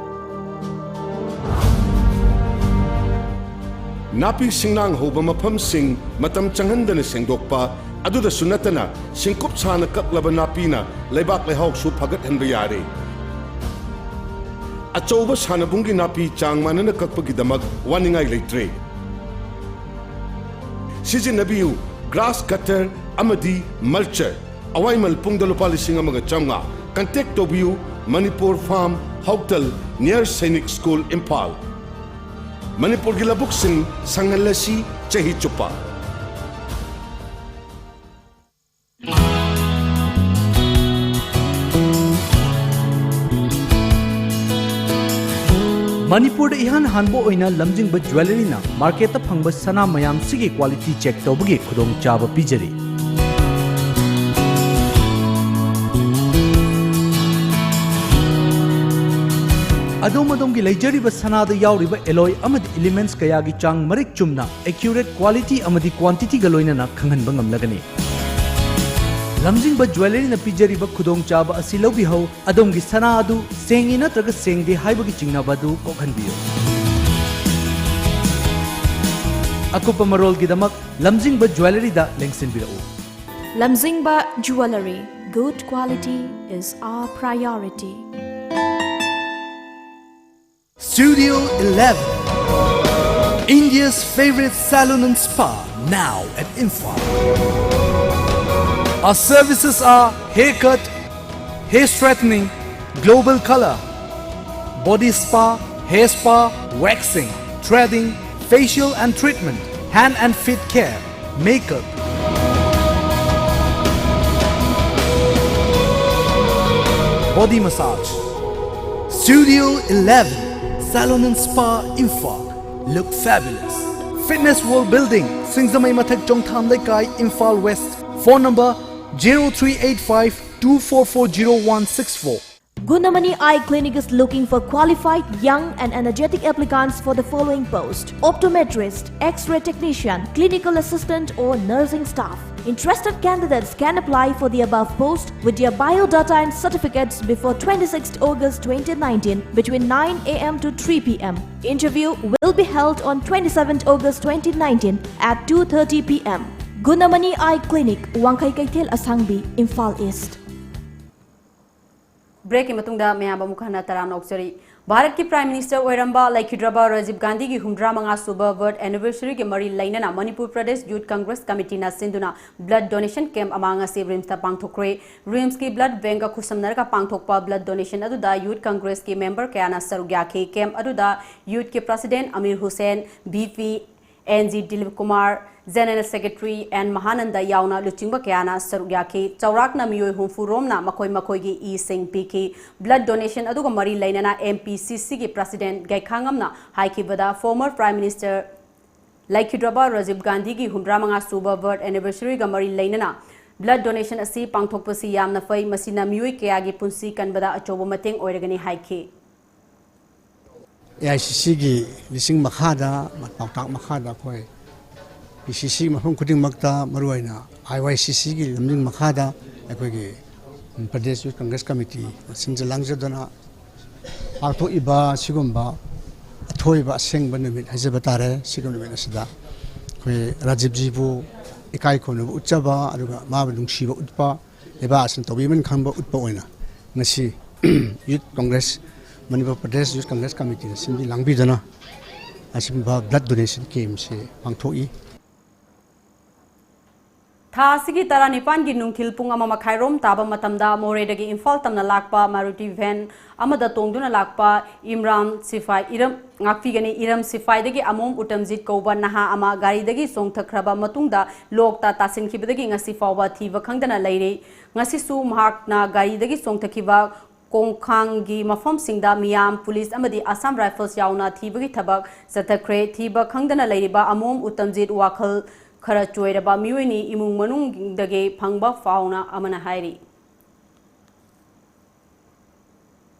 ꯅꯥꯄꯤ ꯁꯤꯡꯅꯥꯡ ꯍꯧꯕ ꯃꯐꯝꯁꯤꯡ ꯃꯇꯝ ꯆꯪꯍꯟꯗꯅ ꯁꯦꯡꯗꯣꯛꯄ ꯑꯗꯨꯗꯁꯨ ꯅꯠꯇꯅ, ꯁꯤꯡꯀꯨꯞ ꯁꯥꯅ ꯀꯛꯂꯕ ꯅꯥꯄꯤꯅ ꯂꯩꯕꯥꯛ ꯂꯩꯍꯥꯎꯁꯨ ꯐꯒꯠꯍꯟꯕ ꯌꯥꯔꯦ꯫ ꯑꯆꯧꯕ ꯁꯥꯟꯅꯕꯨꯡꯒꯤ ꯅꯥꯄꯤ ꯆꯥꯡ ꯃꯥꯟꯅꯅ ꯀꯛꯄꯒꯤꯗꯃꯛ ꯋꯥꯅꯤꯡꯉꯥꯏ ꯂꯩꯇ꯭ꯔꯦ꯫ ꯁꯤꯖꯤꯟꯅꯕꯤꯌꯨ ꯒ꯭ꯔꯥꯁ ꯀꯠꯇꯔ ꯑꯃꯗꯤ ꯃꯜꯆꯔ꯫ ꯑꯋꯥꯏꯃꯜ ꯄꯨꯡꯗ ꯂꯨꯄꯥ ꯂꯤꯁꯤꯡ ꯑꯃꯒ ꯆꯥꯝꯃꯉꯥ꯫ ꯀꯟꯇꯦꯛ ꯇꯧꯕꯤꯌꯨ, ꯃꯅꯤꯄꯨꯔ ꯐꯥꯔꯝ, ꯍꯧꯇꯜ, near ꯁꯩꯅꯤꯛ ꯁ꯭ꯀꯨꯜ, ꯏꯝꯐꯥꯜ꯫ ꯃꯅꯤꯄꯨꯔꯒꯤ ꯂꯧꯕꯨꯛꯁꯤꯡ ꯁꯪꯍꯜꯂꯁꯤ ꯆꯍꯤ ꯆꯨꯞꯄ꯫ ꯃꯅꯤꯄꯨꯔꯗ ꯏꯍꯥꯟ ꯍꯥꯟꯕ ꯑꯣꯏꯅ ꯂꯝꯖꯤꯡꯕ ꯖ꯭ꯋꯦꯂꯔꯤꯅ ꯃꯥꯔꯀꯦꯠꯇ ꯐꯪꯕ ꯁꯅꯥ ꯃꯌꯥꯝꯁꯤꯒꯤ ꯀ꯭ꯋꯥꯂꯤꯇꯤ ꯆꯦꯛ ꯇꯧꯕꯒꯤ ꯈꯨꯗꯣꯡꯆꯥꯕ ꯄꯤꯖꯔꯤ꯫ ꯑꯗꯣꯝ ꯑꯗꯣꯝꯒꯤ ꯂꯩꯖꯔꯤꯕ ꯁꯅꯥꯗ ꯌꯥꯎꯔꯤꯕ ꯑꯦꯂꯣꯏ ꯑꯃꯗꯤ ꯏꯂꯤꯃꯦꯟꯠꯁ ꯀꯌꯥꯒꯤ ꯆꯥꯡ ꯃꯔꯤꯛ ꯆꯨꯝꯅ, ꯑꯦꯀ꯭ꯌꯨꯔꯦꯠ ꯀ꯭ꯋꯥꯂꯤꯇꯤ ꯑꯃꯗꯤ ꯀ꯭ꯋꯥꯟꯇꯤꯇꯤꯒ ꯂꯣꯏꯅꯅ ꯈꯪꯍꯟꯕ ꯉꯝꯂꯒꯅꯤ꯫ ꯂꯝꯖꯤꯡꯕ ꯖ꯭ꯋꯦꯂꯔꯤꯅ ꯄꯤꯖꯔꯤꯕ ꯈꯨꯗꯣꯡꯆꯥꯕ ꯑꯁꯤ ꯂꯧꯕꯤꯍꯧ꯫ ꯑꯗꯣꯝꯒꯤ ꯁꯅꯥ ꯑꯗꯨ ꯁꯦꯡꯉꯤ ꯅꯠꯇ꯭ꯔꯒ ꯁꯦꯡꯗꯦ ꯍꯥꯏꯕꯒꯤ ꯆꯤꯡꯅꯕ ꯑꯗꯨ ꯀꯣꯛꯍꯟꯕꯤꯌꯨ꯫ ꯑꯀꯨꯞꯄ ꯃꯔꯣꯜꯒꯤꯗꯃꯛ ꯂꯝꯖꯤꯡꯕ ꯖ꯭ꯋꯦꯂꯔꯤꯗ ꯂꯦꯡꯁꯤꯟꯕꯤꯔꯛꯎ꯫ Lamzingba Jewellery, good quality is our priority. Studio eleven, India's favorite salon and spa, now at Imphal. Our services are haircut, hair straightening, global color, body spa, hair spa, waxing, threading, facial and treatment, hand and feet care, makeup, body massage. Studio eleven, Salon and Spa, Imphal. Look fabulous. Fitness World Building, Singzamei Mathak, Chongtham Leikai, Imphal West. Phone number zero three eight five two four four zero one six four. Gunamani Eye Clinic is looking for qualified, young and energetic applicants for the following post: optometrist, X-ray technician, clinical assistant or nursing staff. Interested candidates can apply for the above post with their biodata and certificates before twenty-sixth August twenty nineteen between nine a m to three p m. Interview will be held on twenty-seventh August twenty nineteen at two thirty p m. Gunamani Eye Clinic, Wangkhai Keithel Asangbi, Imphal East. Break ꯀꯤ ꯃꯇꯨꯡꯗ ꯃꯌꯥꯝ ꯑꯃꯨꯛ ꯍꯟꯅ ꯇꯔꯥꯝꯅ ꯑꯣꯛꯆꯔꯤ꯫ ꯚꯥꯔꯠꯀꯤ Prime Minister ꯑꯣꯏꯔꯝꯕ ꯂꯩꯈꯤꯗ꯭ꯔꯕ ꯔꯥꯖꯤꯕ ꯒꯥꯟꯙꯤꯒꯤ ꯍꯨꯝꯗ꯭ꯔꯥ ꯃꯉꯥ ꯁꯨꯕ birth anniversary ꯒꯤ ꯃꯔꯤ ꯂꯩꯅꯅ Manipur Pradesh Youth Congress Committee ꯅ ꯁꯤꯟꯗꯨꯅ blood donation camp ꯑꯃ ꯉꯁꯤ RIMS ꯇ ꯄꯥꯡꯊꯣꯛꯈ꯭ꯔꯦ꯫ RIMS ꯀꯤ blood bank ꯀ ꯈꯨꯠꯁꯝꯅꯔꯒ ꯄꯥꯡꯊꯣꯛꯄ blood donation ꯑꯗꯨꯗ Youth Congress ꯀꯤ member ꯀꯌꯥꯅ ꯁꯔꯨꯛ ꯌꯥꯈꯤ꯫ Camp ꯑꯗꯨꯗ youth ꯀꯤ president Amir Hussain, VP N G Dilip Kumar, General Secretary N Mahananda ꯌꯥꯎꯅ ꯂꯨꯆꯤꯡꯕ ꯀꯌꯥꯅ ꯁꯔꯨꯛ ꯌꯥꯈꯤ꯫ ꯆꯥꯎꯔꯥꯛꯅ ꯃꯤꯑꯣꯏ ꯍꯨꯝꯐꯨ ꯔꯣꯝꯅ ꯃꯈꯣꯏ ꯃꯈꯣꯏꯒꯤ ꯏꯁꯤꯡ ꯄꯤꯈꯤ꯫ Blood donation ꯑꯗꯨꯒ ꯃꯔꯤ ꯂꯩꯅꯅ M P C C ꯒꯤ president ꯒꯩꯈꯥꯉꯝꯅ ꯍꯥꯏꯈꯤꯕꯗ, former Prime Minister ꯂꯩꯈꯤꯗ꯭ꯔꯕ ꯔꯥꯖꯤꯕ ꯒꯥꯟꯙꯤꯒꯤ ꯍꯨꯝꯗ꯭ꯔꯥ ꯃꯉꯥ ꯁꯨꯕ birth anniversary ꯒ ꯃꯔꯤ ꯂꯩꯅꯅ blood donation ꯑꯁꯤ ꯄꯥꯡꯊꯣꯛꯄꯁꯤ ꯌꯥꯝꯅ ꯐꯩ, ꯃꯁꯤꯅ ꯃꯤꯑꯣꯏ ꯀꯌꯥꯒꯤ ꯄꯨꯟꯁꯤ ꯀꯟꯕꯗ ꯑꯆꯧꯕ ꯃꯇꯦꯡ ꯑꯣꯏꯔꯒꯅꯤ ꯍꯥꯏꯈꯤ꯫ ꯑꯦ ꯑꯥꯏ ꯁꯤ ꯁꯤꯒꯤ ꯂꯤꯁꯤꯡ ꯃꯈꯥꯗ, ꯄꯥꯎꯇꯥꯛ ꯃꯈꯥꯗ ꯑꯩꯈꯣꯏ ꯄꯤ ꯁꯤ ꯁꯤ ꯃꯐꯝ ꯈꯨꯗꯤꯡꯃꯛꯇ, ꯃꯔꯨꯑꯣꯏꯅ ꯑꯥꯏ ꯋꯥꯏ ꯁꯤ ꯁꯤꯒꯤ ꯂꯝꯖꯤꯡ ꯃꯈꯥꯗ ꯑꯩꯈꯣꯏꯒꯤ ꯄ꯭ꯔꯗꯦꯁ ꯌꯨꯠ ꯀꯪꯒ꯭ꯔꯦꯁ ꯀꯃꯤꯇꯤ ꯁꯤꯟꯖ ꯂꯥꯡꯖꯗꯨꯅ ꯄꯥꯡꯊꯣꯛꯏꯕ ꯁꯤꯒꯨꯝꯕ ꯑꯊꯣꯏꯕ ꯑꯁꯦꯡꯕ ꯅꯨꯃꯤꯠ ꯍꯥꯏꯖꯕ ꯇꯥꯔꯦ꯫ ꯁꯤꯒꯨꯝꯕ ꯅꯨꯃꯤꯠ ꯑꯁꯤꯗ ꯑꯩꯈꯣꯏ ꯔꯥꯖꯤꯕꯖꯤꯕꯨ ꯏꯀꯥꯏ ꯈꯨꯝꯅꯕ ꯎꯠꯆꯕ, ꯑꯗꯨꯒ ꯃꯥꯕꯨ ꯅꯨꯡꯁꯤꯕ ꯎꯠꯄ, ꯂꯩꯕꯥꯛ ꯑꯁꯤꯅ ꯇꯧꯕꯤꯃꯟ ꯈꯪꯕ ꯎꯠꯄ ꯑꯣꯏꯅ ꯉꯁꯤ ꯌꯨꯠ ꯀꯪꯒ꯭ꯔꯦꯁ ꯃꯅꯤꯄꯨꯔ ꯄ꯭ꯔꯗꯦꯁ ꯌꯨꯠ ꯀꯪꯒ꯭ꯔꯦꯁ ꯀꯃꯤꯇꯤꯅ ꯁꯤꯟꯕꯤ ꯂꯥꯡꯕꯤꯗꯨꯅ ꯑꯁꯤꯒꯨꯝꯕ blood donation camp ꯁꯦ ꯄꯥꯡꯊꯣꯛꯏ꯫ ꯊꯥ ꯑꯁꯤꯒꯤ ꯇꯔꯥꯅꯤꯄꯥꯟꯒꯤ ꯅꯨꯡꯊꯤꯜ ꯄꯨꯡ ꯑꯃ ꯃꯈꯥꯏꯔꯣꯝ ꯇꯥꯕ ꯃꯇꯝꯗ ꯃꯣꯔꯦꯗꯒꯤ ꯏꯝꯐꯥꯜ ꯇꯝꯅ ꯂꯥꯛꯄ Maruti van ꯑꯃꯗ ꯇꯣꯡꯗꯨꯅ ꯂꯥꯛꯄ ꯏꯝꯔꯥꯟ ꯁꯤꯐꯥꯏ, ꯏꯔꯝ, ꯉꯥꯛꯄꯤꯒꯅꯤ, ꯏꯔꯝ ꯁꯤꯐꯥꯏꯗꯒꯤ ꯑꯃꯣꯝ ꯎꯇꯝꯖꯤꯠ ꯀꯧꯕ ꯅꯍꯥ ꯑꯃ ꯒꯥꯔꯤꯗꯒꯤ ꯆꯣꯡꯊꯈ꯭ꯔꯕ ꯃꯇꯨꯡꯗ ꯂꯣꯛꯇ ꯇꯥꯁꯤꯟꯈꯤꯕꯗꯒꯤ ꯉꯁꯤ ꯐꯥꯎꯕ ꯊꯤꯕ ꯈꯪꯗꯅ ꯂꯩꯔꯤ꯫ ꯉꯁꯤꯁꯨ ꯃꯍꯥꯛꯅ ꯒꯥꯔꯤꯗꯒꯤ ꯆꯣꯡꯊꯈꯤꯕ ꯈꯣꯡꯈꯥꯡꯒꯤ ꯃꯐꯝꯁꯤꯡꯗ ꯃꯤꯌꯥꯝ, ꯄꯨꯂꯤꯁ ꯑꯃꯗꯤ Assam Rifles ꯌꯥꯎꯅ ꯊꯤꯕꯒꯤ ꯊꯕꯛ ꯆꯠꯊꯈ꯭ꯔꯦ꯫ ꯊꯤꯕ ꯈꯪꯗꯅ ꯂꯩꯔꯤꯕ ꯑꯃꯣꯝ ꯎꯇꯝꯖꯤꯠ ꯋꯥꯈꯜ ꯈꯔ ꯆꯣꯏꯔꯕ ꯃꯤꯑꯣꯏꯅꯤ, ꯏꯃꯨꯡ ꯃꯅꯨꯡꯗꯒꯤ ꯐꯪꯕ ꯄꯥꯎꯅ ꯑꯃꯅ ꯍꯥꯏꯔꯤ꯫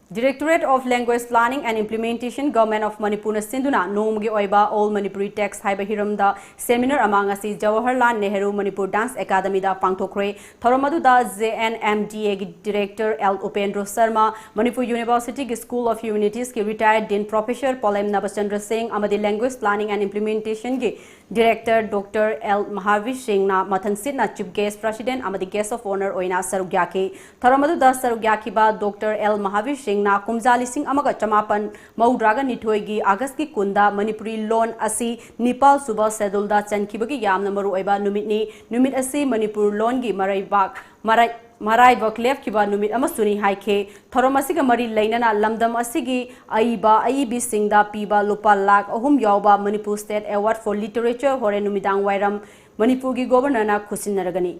Directorate of Language Planning and Implementation, Government of Manipurꯅ ꯁꯤꯟꯗꯨꯅ ꯅꯣꯡꯃꯒꯤ ꯑꯣꯏꯕ All Manipuri Text ꯍꯥꯏꯕ ꯍꯤꯔꯝꯗ seminar ꯑꯃ ꯉꯁꯤ ꯖꯋꯥꯍꯔꯂꯥꯜ ꯅꯦꯍꯔꯨ ꯃꯅꯤꯄꯨꯔ Dance Academyꯗ ꯄꯥꯡꯊꯣꯛꯈ꯭ꯔꯦ꯫ ꯊꯧꯔꯝ ꯑꯗꯨꯗ JNMDAꯒꯤ Director L ꯎꯄꯦꯟꯗ꯭ꯔꯣ Sharma, Manipur Universityꯒꯤ School of Humanitiesꯀꯤ retired Dean Professor ꯄꯣꯂꯦꯝ ꯅꯕꯆꯟꯗ꯭ꯔ ꯁꯤꯡ ꯑꯃꯗꯤ Language Planning and Implementationꯒꯤ Director Doctor L Mahavir ꯁꯤꯡꯅ ꯃꯊꯪꯁꯤꯠꯅ Chief Guest, President ꯑꯃꯗꯤ Guest of Honour ꯑꯣꯏꯅ ꯁꯔꯨꯛ ꯌꯥꯈꯤ꯫ ꯊꯧꯔꯝ ꯑꯗꯨꯗ ꯁꯔꯨꯛ ꯌꯥꯈꯤꯕ Doctor L ꯃꯍꯥꯕꯤꯔ ꯁꯤꯡꯅ ꯀꯨꯝꯖꯥ ꯂꯤꯁꯤꯡ ꯑꯃꯒ ꯆꯃꯥꯄꯟ ꯃꯧꯗ꯭ꯔꯥꯒ ꯅꯤꯊꯣꯏꯒꯤ Augustꯀꯤ ꯀꯨꯟꯗ ꯃꯅꯤꯄꯨꯔꯤ ꯂꯣꯟ ꯑꯁꯤ ꯅꯤꯄꯥꯜ ꯁꯨꯕ scheduleꯗ ꯆꯟꯈꯤꯕꯒꯤ ꯌꯥꯝꯅ ꯃꯔꯨꯑꯣꯏꯕ ꯅꯨꯃꯤꯠꯅꯤ꯫ ꯅꯨꯃꯤꯠ ꯑꯁꯤ ꯃꯅꯤꯄꯨꯔ ꯂꯣꯟꯒꯤ ꯃꯔꯩꯕꯥꯛ, ꯃꯔꯥꯏ-, ꯃꯔꯥꯏꯕꯛ ꯂꯦꯞꯈꯤꯕ ꯅꯨꯃꯤꯠ ꯑꯃꯁꯨꯅꯤ ꯍꯥꯏꯈꯤ꯫ ꯊꯧꯔꯝ ꯑꯁꯤꯒ ꯃꯔꯤ ꯂꯩꯅꯅ ꯂꯝꯗꯝ ꯑꯁꯤꯒꯤ ꯑꯏꯕ ꯑꯏꯕꯤꯁꯤꯡꯗ ꯄꯤꯕ ꯂꯨꯄꯥ ꯂꯥꯈ ꯑꯍꯨꯝ ꯌꯥꯎꯕ Manipur State Award for Literature ꯍꯣꯔꯦꯟ ꯅꯨꯃꯤꯗꯥꯡ ꯋꯥꯏꯔꯝ ꯃꯅꯤꯄꯨꯔꯒꯤ Governorꯅ ꯈꯨꯠꯁꯤꯟꯅꯔꯒꯅꯤ꯫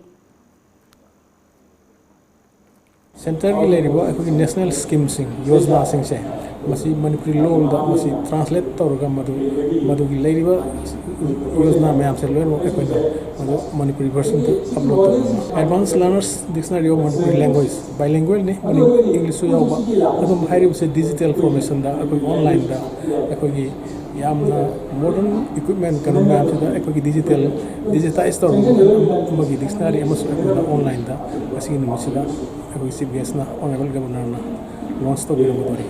Centreꯒꯤ ꯂꯩꯔꯤꯕ ꯑꯩꯈꯣꯏꯒꯤ national schemeꯁꯤꯡ, ꯌꯣꯖꯅꯥꯁꯤꯡꯁꯦ, ꯃꯁꯤ ꯃꯅꯤꯄꯨꯔꯤ ꯂꯣꯜꯗ ꯃꯁꯤ translate ꯇꯧꯔꯒ ꯃꯗꯨ, ꯃꯗꯨꯒꯤ ꯂꯩꯔꯤꯕ ꯌꯣꯖꯅꯥ ꯃꯌꯥꯝꯁꯦ ꯂꯣꯏꯅꯃꯛ ꯑꯩꯈꯣꯏꯅ ꯃꯗꯨ ꯃꯅꯤꯄꯨꯔꯤ versionꯗ upload ꯇꯧꯕ꯫ Advanced Learners Dictionary of Manipuri Language, bilingualꯅꯤ, ꯃꯅꯤ-, Englishꯁꯨ ꯌꯥꯎꯕ꯫ ꯑꯗꯨꯝ ꯍꯥꯏꯔꯤꯕꯁꯦ digital formationꯗ ꯑꯩꯈꯣꯏ onlineꯗ ꯑꯩꯈꯣꯏꯒꯤ ꯌꯥꯝꯅ modern equipment ꯀꯩꯅꯣ ꯃꯌꯥꯝꯁꯤꯗ ꯑꯩꯈꯣꯏꯒꯤ digital, digitize ꯇꯧꯔꯕ ꯑꯃꯒꯤ dictionary ꯑꯃꯁꯨ ꯑꯩꯈꯣꯏꯅ onlineꯗ ꯉꯁꯤꯒꯤ ꯅꯨꯃꯤꯠꯁꯤꯗ ꯑꯩꯈꯣꯏ Chief Guestꯅ, Honourable Governorꯅ launch ꯇꯧꯕꯤꯔꯝꯒꯗꯧꯔꯤ꯫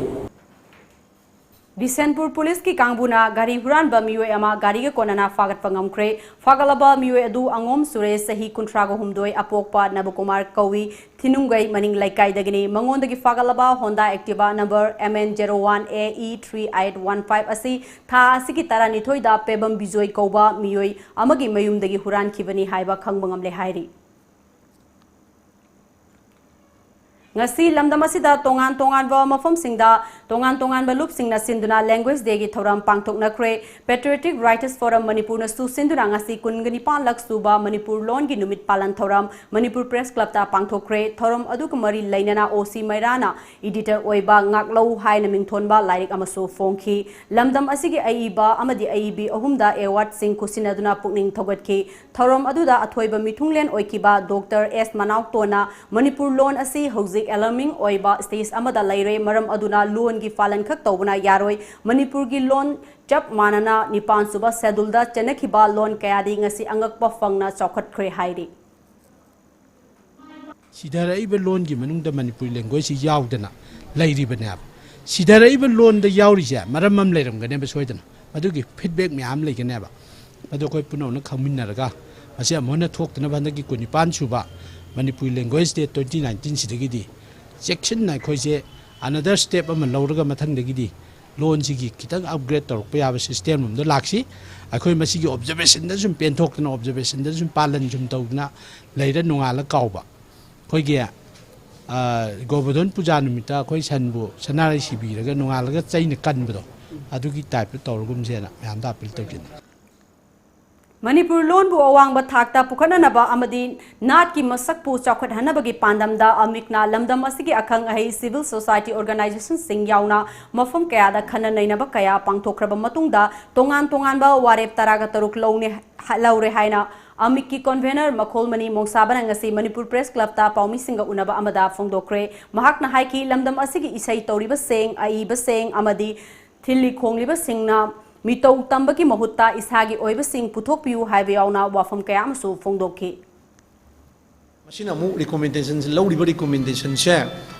ꯕꯤꯁꯦꯟꯄꯨꯔ ꯄꯨꯂꯤꯁꯀꯤ ꯀꯥꯡꯕꯨꯅ ꯒꯥꯔꯤ ꯍꯨꯔꯥꯟꯕ ꯃꯤꯑꯣꯏ ꯑꯃ ꯒꯥꯔꯤꯒ ꯀꯣꯟꯅꯅ ꯐꯥꯒꯠꯄ ꯉꯝꯈ꯭ꯔꯦ꯫ ꯐꯥꯒꯠꯂꯕ ꯃꯤꯑꯣꯏ ꯑꯗꯨ ꯑꯉꯣꯝ ꯁꯨꯔꯦꯁ, ꯆꯍꯤ ꯀꯨꯟꯊ꯭ꯔꯥꯒ ꯍꯨꯝꯗꯣꯏ, ꯑꯄꯣꯛꯄ ꯅꯕꯀꯨꯃꯥꯔ ꯀꯧꯏ, ꯊꯤꯅꯨꯡꯒꯩ ꯃꯅꯤꯡ ꯂꯩꯀꯥꯏꯗꯒꯤꯅꯤ꯫ ꯃꯉꯣꯟꯗꯒꯤ ꯐꯥꯒꯠꯂꯕ Honda Activa number M N zero one A E three eight one five ꯑꯁꯤ ꯊꯥ ꯑꯁꯤꯒꯤ ꯇꯔꯥꯅꯤꯊꯣꯏꯗ ꯄꯦꯕꯝ ꯕꯤꯖꯣꯏ ꯀꯧꯕ ꯃꯤꯑꯣꯏ ꯑꯃꯒꯤ ꯃꯌꯨꯝꯗꯒꯤ ꯍꯨꯔꯥꯟꯈꯤꯕꯅꯤ ꯍꯥꯏꯕ ꯈꯪꯕ ꯉꯝꯂꯦ ꯍꯥꯏꯔꯤ꯫ ꯉꯁꯤ ꯂꯝꯗꯝ ꯑꯁꯤꯗ ꯇꯣꯉꯥꯟ ꯇꯣꯉꯥꯟꯕ ꯃꯐꯝꯁꯤꯡꯗ ꯇꯣꯉꯥꯟ ꯇꯣꯉꯥꯟꯕ ꯂꯨꯞꯁꯤꯡꯅ ꯁꯤꯟꯗꯨꯅ Language Dayꯒꯤ ꯊꯧꯔꯝ ꯄꯥꯡꯊꯣꯛꯅꯈ꯭ꯔꯦ꯫ Patriotic Writers Forum ꯃꯅꯤꯄꯨꯔꯅꯁꯨ ꯁꯤꯟꯗꯨꯅ ꯉꯁꯤ ꯀꯨꯟꯒ ꯅꯤꯄꯥꯟꯂꯛ ꯁꯨꯕ ꯃꯅꯤꯄꯨꯔ ꯂꯣꯟꯒꯤ ꯅꯨꯃꯤꯠ ꯄꯥꯂꯟ ꯊꯧꯔꯝ ꯃꯅꯤꯄꯨꯔ Press Clubꯇ ꯄꯥꯡꯊꯣꯛꯈ꯭ꯔꯦ꯫ ꯊꯧꯔꯝ ꯑꯗꯨꯒ ꯃꯔꯤ ꯂꯩꯅꯅ ꯑꯣ ꯁꯤ ꯃꯩꯔꯥꯅ editor ꯑꯣꯏꯕ ꯉꯥꯛꯂꯧ ꯍꯥꯏꯅ ꯃꯤꯡꯊꯣꯟꯕ ꯂꯥꯏꯔꯤꯛ ꯑꯃꯁꯨ ꯐꯣꯡꯈꯤ꯫ ꯂꯝꯗꯝ ꯑꯁꯤꯒꯤ ꯑꯏꯕ ꯑꯃꯗꯤ ꯑꯏꯕꯤ ꯑꯍꯨꯝꯗ awardꯁꯤꯡ ꯈꯨꯠꯁꯤꯟꯅꯗꯨꯅ ꯄꯨꯛꯅꯤꯡ ꯊꯧꯒꯠꯈꯤ꯫ ꯊꯧꯔꯝ ꯑꯗꯨꯗ ꯑꯊꯣꯏꯕ ꯃꯤꯊꯨꯡꯂꯦꯟ ꯑꯣꯏꯈꯤꯕ ꯗꯣꯛꯇꯔ ꯑꯦꯁ ꯃꯅꯥꯎꯇꯣꯟꯅ ꯃꯅꯤꯄꯨꯔ ꯂꯣꯟ ꯑꯁꯤ ꯍꯧꯖꯤꯛ alarming ꯑꯣꯏꯕ stage ꯑꯃꯗ ꯂꯩꯔꯦ, ꯃꯔꯝ ꯑꯗꯨꯅ ꯂꯣꯟꯒꯤ ꯄꯥꯂꯟꯈꯛ ꯇꯧꯕꯅ ꯌꯥꯔꯣꯏ, ꯃꯅꯤꯄꯨꯔꯒꯤ ꯂꯣꯟ ꯆꯞ ꯃꯥꯟꯅꯅ ꯅꯤꯄꯥꯟ ꯁꯨꯕ scheduleꯗ ꯆꯟꯅꯈꯤꯕ ꯂꯣꯟ ꯀꯌꯥꯗꯤ ꯉꯁꯤ ꯑꯉꯛꯄ ꯐꯪꯅ ꯆꯥꯎꯈꯠꯈ꯭ꯔꯦ ꯍꯥꯏꯔꯤ꯫ ꯁꯤꯗꯔꯛꯏꯕ ꯂꯣꯟꯒꯤ ꯃꯅꯨꯡꯗ ꯃꯅꯤꯄꯨꯔꯤ languageꯁꯤ ꯌꯥꯎꯗꯅ ꯂꯩꯔꯤꯕꯅꯦꯕ꯫ ꯁꯤꯗꯔꯛꯏꯕ ꯂꯣꯟꯗ ꯌꯥꯎꯔꯤꯁꯦ ꯃꯔꯝ ꯑꯃ ꯂꯩꯔꯝꯒꯅꯦꯕ ꯁꯣꯏꯗꯅ꯫ ꯑꯗꯨꯒꯤ feedback ꯃꯌꯥꯝ ꯂꯩꯒꯅꯦꯕ꯫ ꯑꯗꯨ ꯑꯩꯈꯣꯏ ꯄꯨꯝꯅꯃꯛꯅ ꯈꯪꯃꯤꯟꯅꯔꯒ ꯃꯁꯤ ꯑꯃꯨꯛ ꯍꯟꯅ ꯊꯣꯛꯇꯅꯕ ꯍꯟꯗꯛꯀꯤ ꯀꯨꯟꯅꯤꯄꯥꯟ ꯁꯨꯕ Manipuri Language Day twenty nineteen ꯁꯤꯗꯒꯤꯗꯤ ꯆꯦꯛꯁꯤꯟꯅ ꯑꯩꯈꯣꯏꯁꯦ another step ꯑꯃ ꯂꯧꯔꯒ ꯃꯊꯪꯗꯒꯤꯗꯤ ꯂꯣꯟꯁꯤꯒꯤ ꯈꯤꯇꯪ upgrade ꯇꯧꯔꯛꯄ ꯌꯥꯕ system ꯑꯃꯗ ꯂꯥꯛꯁꯤ꯫ ꯑꯩꯈꯣꯏ ꯃꯁꯤꯒꯤ observationꯗ ꯁꯨꯝ ꯄꯦꯟꯊꯣꯛꯇꯅ, observationꯗ ꯁꯨꯝ ꯄꯥꯂꯟ ꯁꯨꯝ ꯇꯧꯗꯅ ꯂꯩꯔ ꯅꯣꯡꯉꯥꯜꯂ ꯀꯥꯎꯕ꯫ ꯑꯩꯈꯣꯏꯒꯤ ꯒꯣꯕꯔꯙꯟ ꯄꯨꯖꯥ ꯅꯨꯃꯤꯠꯇ ꯑꯩꯈꯣꯏ ꯁꯟꯕꯨ ꯁꯅꯥꯔꯩ ꯁꯤꯕꯤꯔꯒ ꯅꯣꯡꯉꯥꯜꯂꯒ ꯆꯩꯅ ꯀꯟꯕꯗꯣ, ꯑꯗꯨꯒꯤ typeꯇ ꯇꯧꯔꯒꯨꯝꯁꯦꯅ ꯃꯌꯥꯝꯗ appeal ꯇꯧꯖꯅꯤꯡꯉꯤ꯫ ꯃꯅꯤꯄꯨꯔ ꯂꯣꯟꯕꯨ ꯑꯋꯥꯡꯕ ꯊꯥꯛꯇ ꯄꯨꯈꯠꯅꯅꯕ ꯑꯃꯗꯤ ꯅꯥꯠꯀꯤ ꯃꯁꯛꯄꯨ ꯆꯥꯎꯈꯠꯍꯟꯅꯕꯒꯤ ꯄꯥꯟꯗꯝꯗ ꯑꯃꯤꯛꯅ ꯂꯝꯗꯝ ꯑꯁꯤꯒꯤ ꯑꯈꯪ ꯑꯍꯩ, civil society organizationꯁꯤꯡ ꯌꯥꯎꯅ ꯃꯐꯝ ꯀꯌꯥꯗ ꯈꯟꯅ ꯅꯩꯅꯕ ꯀꯌꯥ ꯄꯥꯡꯊꯣꯛꯈ꯭ꯔꯕ ꯃꯇꯨꯡꯗ ꯇꯣꯉꯥꯟ ꯇꯣꯉꯥꯟꯕ ꯋꯥꯔꯦꯞ ꯇꯔꯥꯒ ꯇꯔꯨꯛ ꯂꯧꯅꯦ ꯂꯧꯔꯦ ꯍꯥꯏꯅ ꯑꯃꯤꯛꯀꯤ convener ꯃꯈꯣꯜꯃꯅꯤ ꯃꯣꯡꯁꯥꯕꯅ ꯉꯁꯤ ꯃꯅꯤꯄꯨꯔ Press Clubꯇ ꯄꯥꯎꯃꯤꯁꯤꯡꯒ ꯎꯅꯕ ꯑꯃꯗ ꯐꯣꯡꯗꯣꯛꯈ꯭ꯔꯦ꯫ ꯃꯍꯥꯛꯅ ꯍꯥꯏꯈꯤ, ꯂꯝꯗꯝ ꯑꯁꯤꯒꯤ ꯏꯁꯩ ꯇꯧꯔꯤꯕꯁꯤꯡ, ꯑꯏꯕꯁꯤꯡ ꯑꯃꯗꯤ ꯊꯤꯜꯂꯤ ꯈꯣꯡꯂꯤꯕꯁꯤꯡꯅ ꯃꯤꯇꯧ ꯇꯝꯕꯒꯤ ꯃꯍꯨꯠꯇ ꯏꯁꯥꯒꯤ ꯑꯣꯏꯕꯁꯤꯡ ꯄꯨꯊꯣꯛꯄꯤꯌꯨ ꯍꯥꯏꯕ ꯌꯥꯎꯅ ꯋꯥꯐꯝ ꯀꯌꯥ ꯑꯃꯁꯨ ꯐꯣꯡꯗꯣꯛꯈꯤ꯫ ꯃꯁꯤꯅ ꯑꯃꯨꯛ recommendationꯁꯦ, ꯂꯧꯔꯤꯕ recommendationꯁꯦ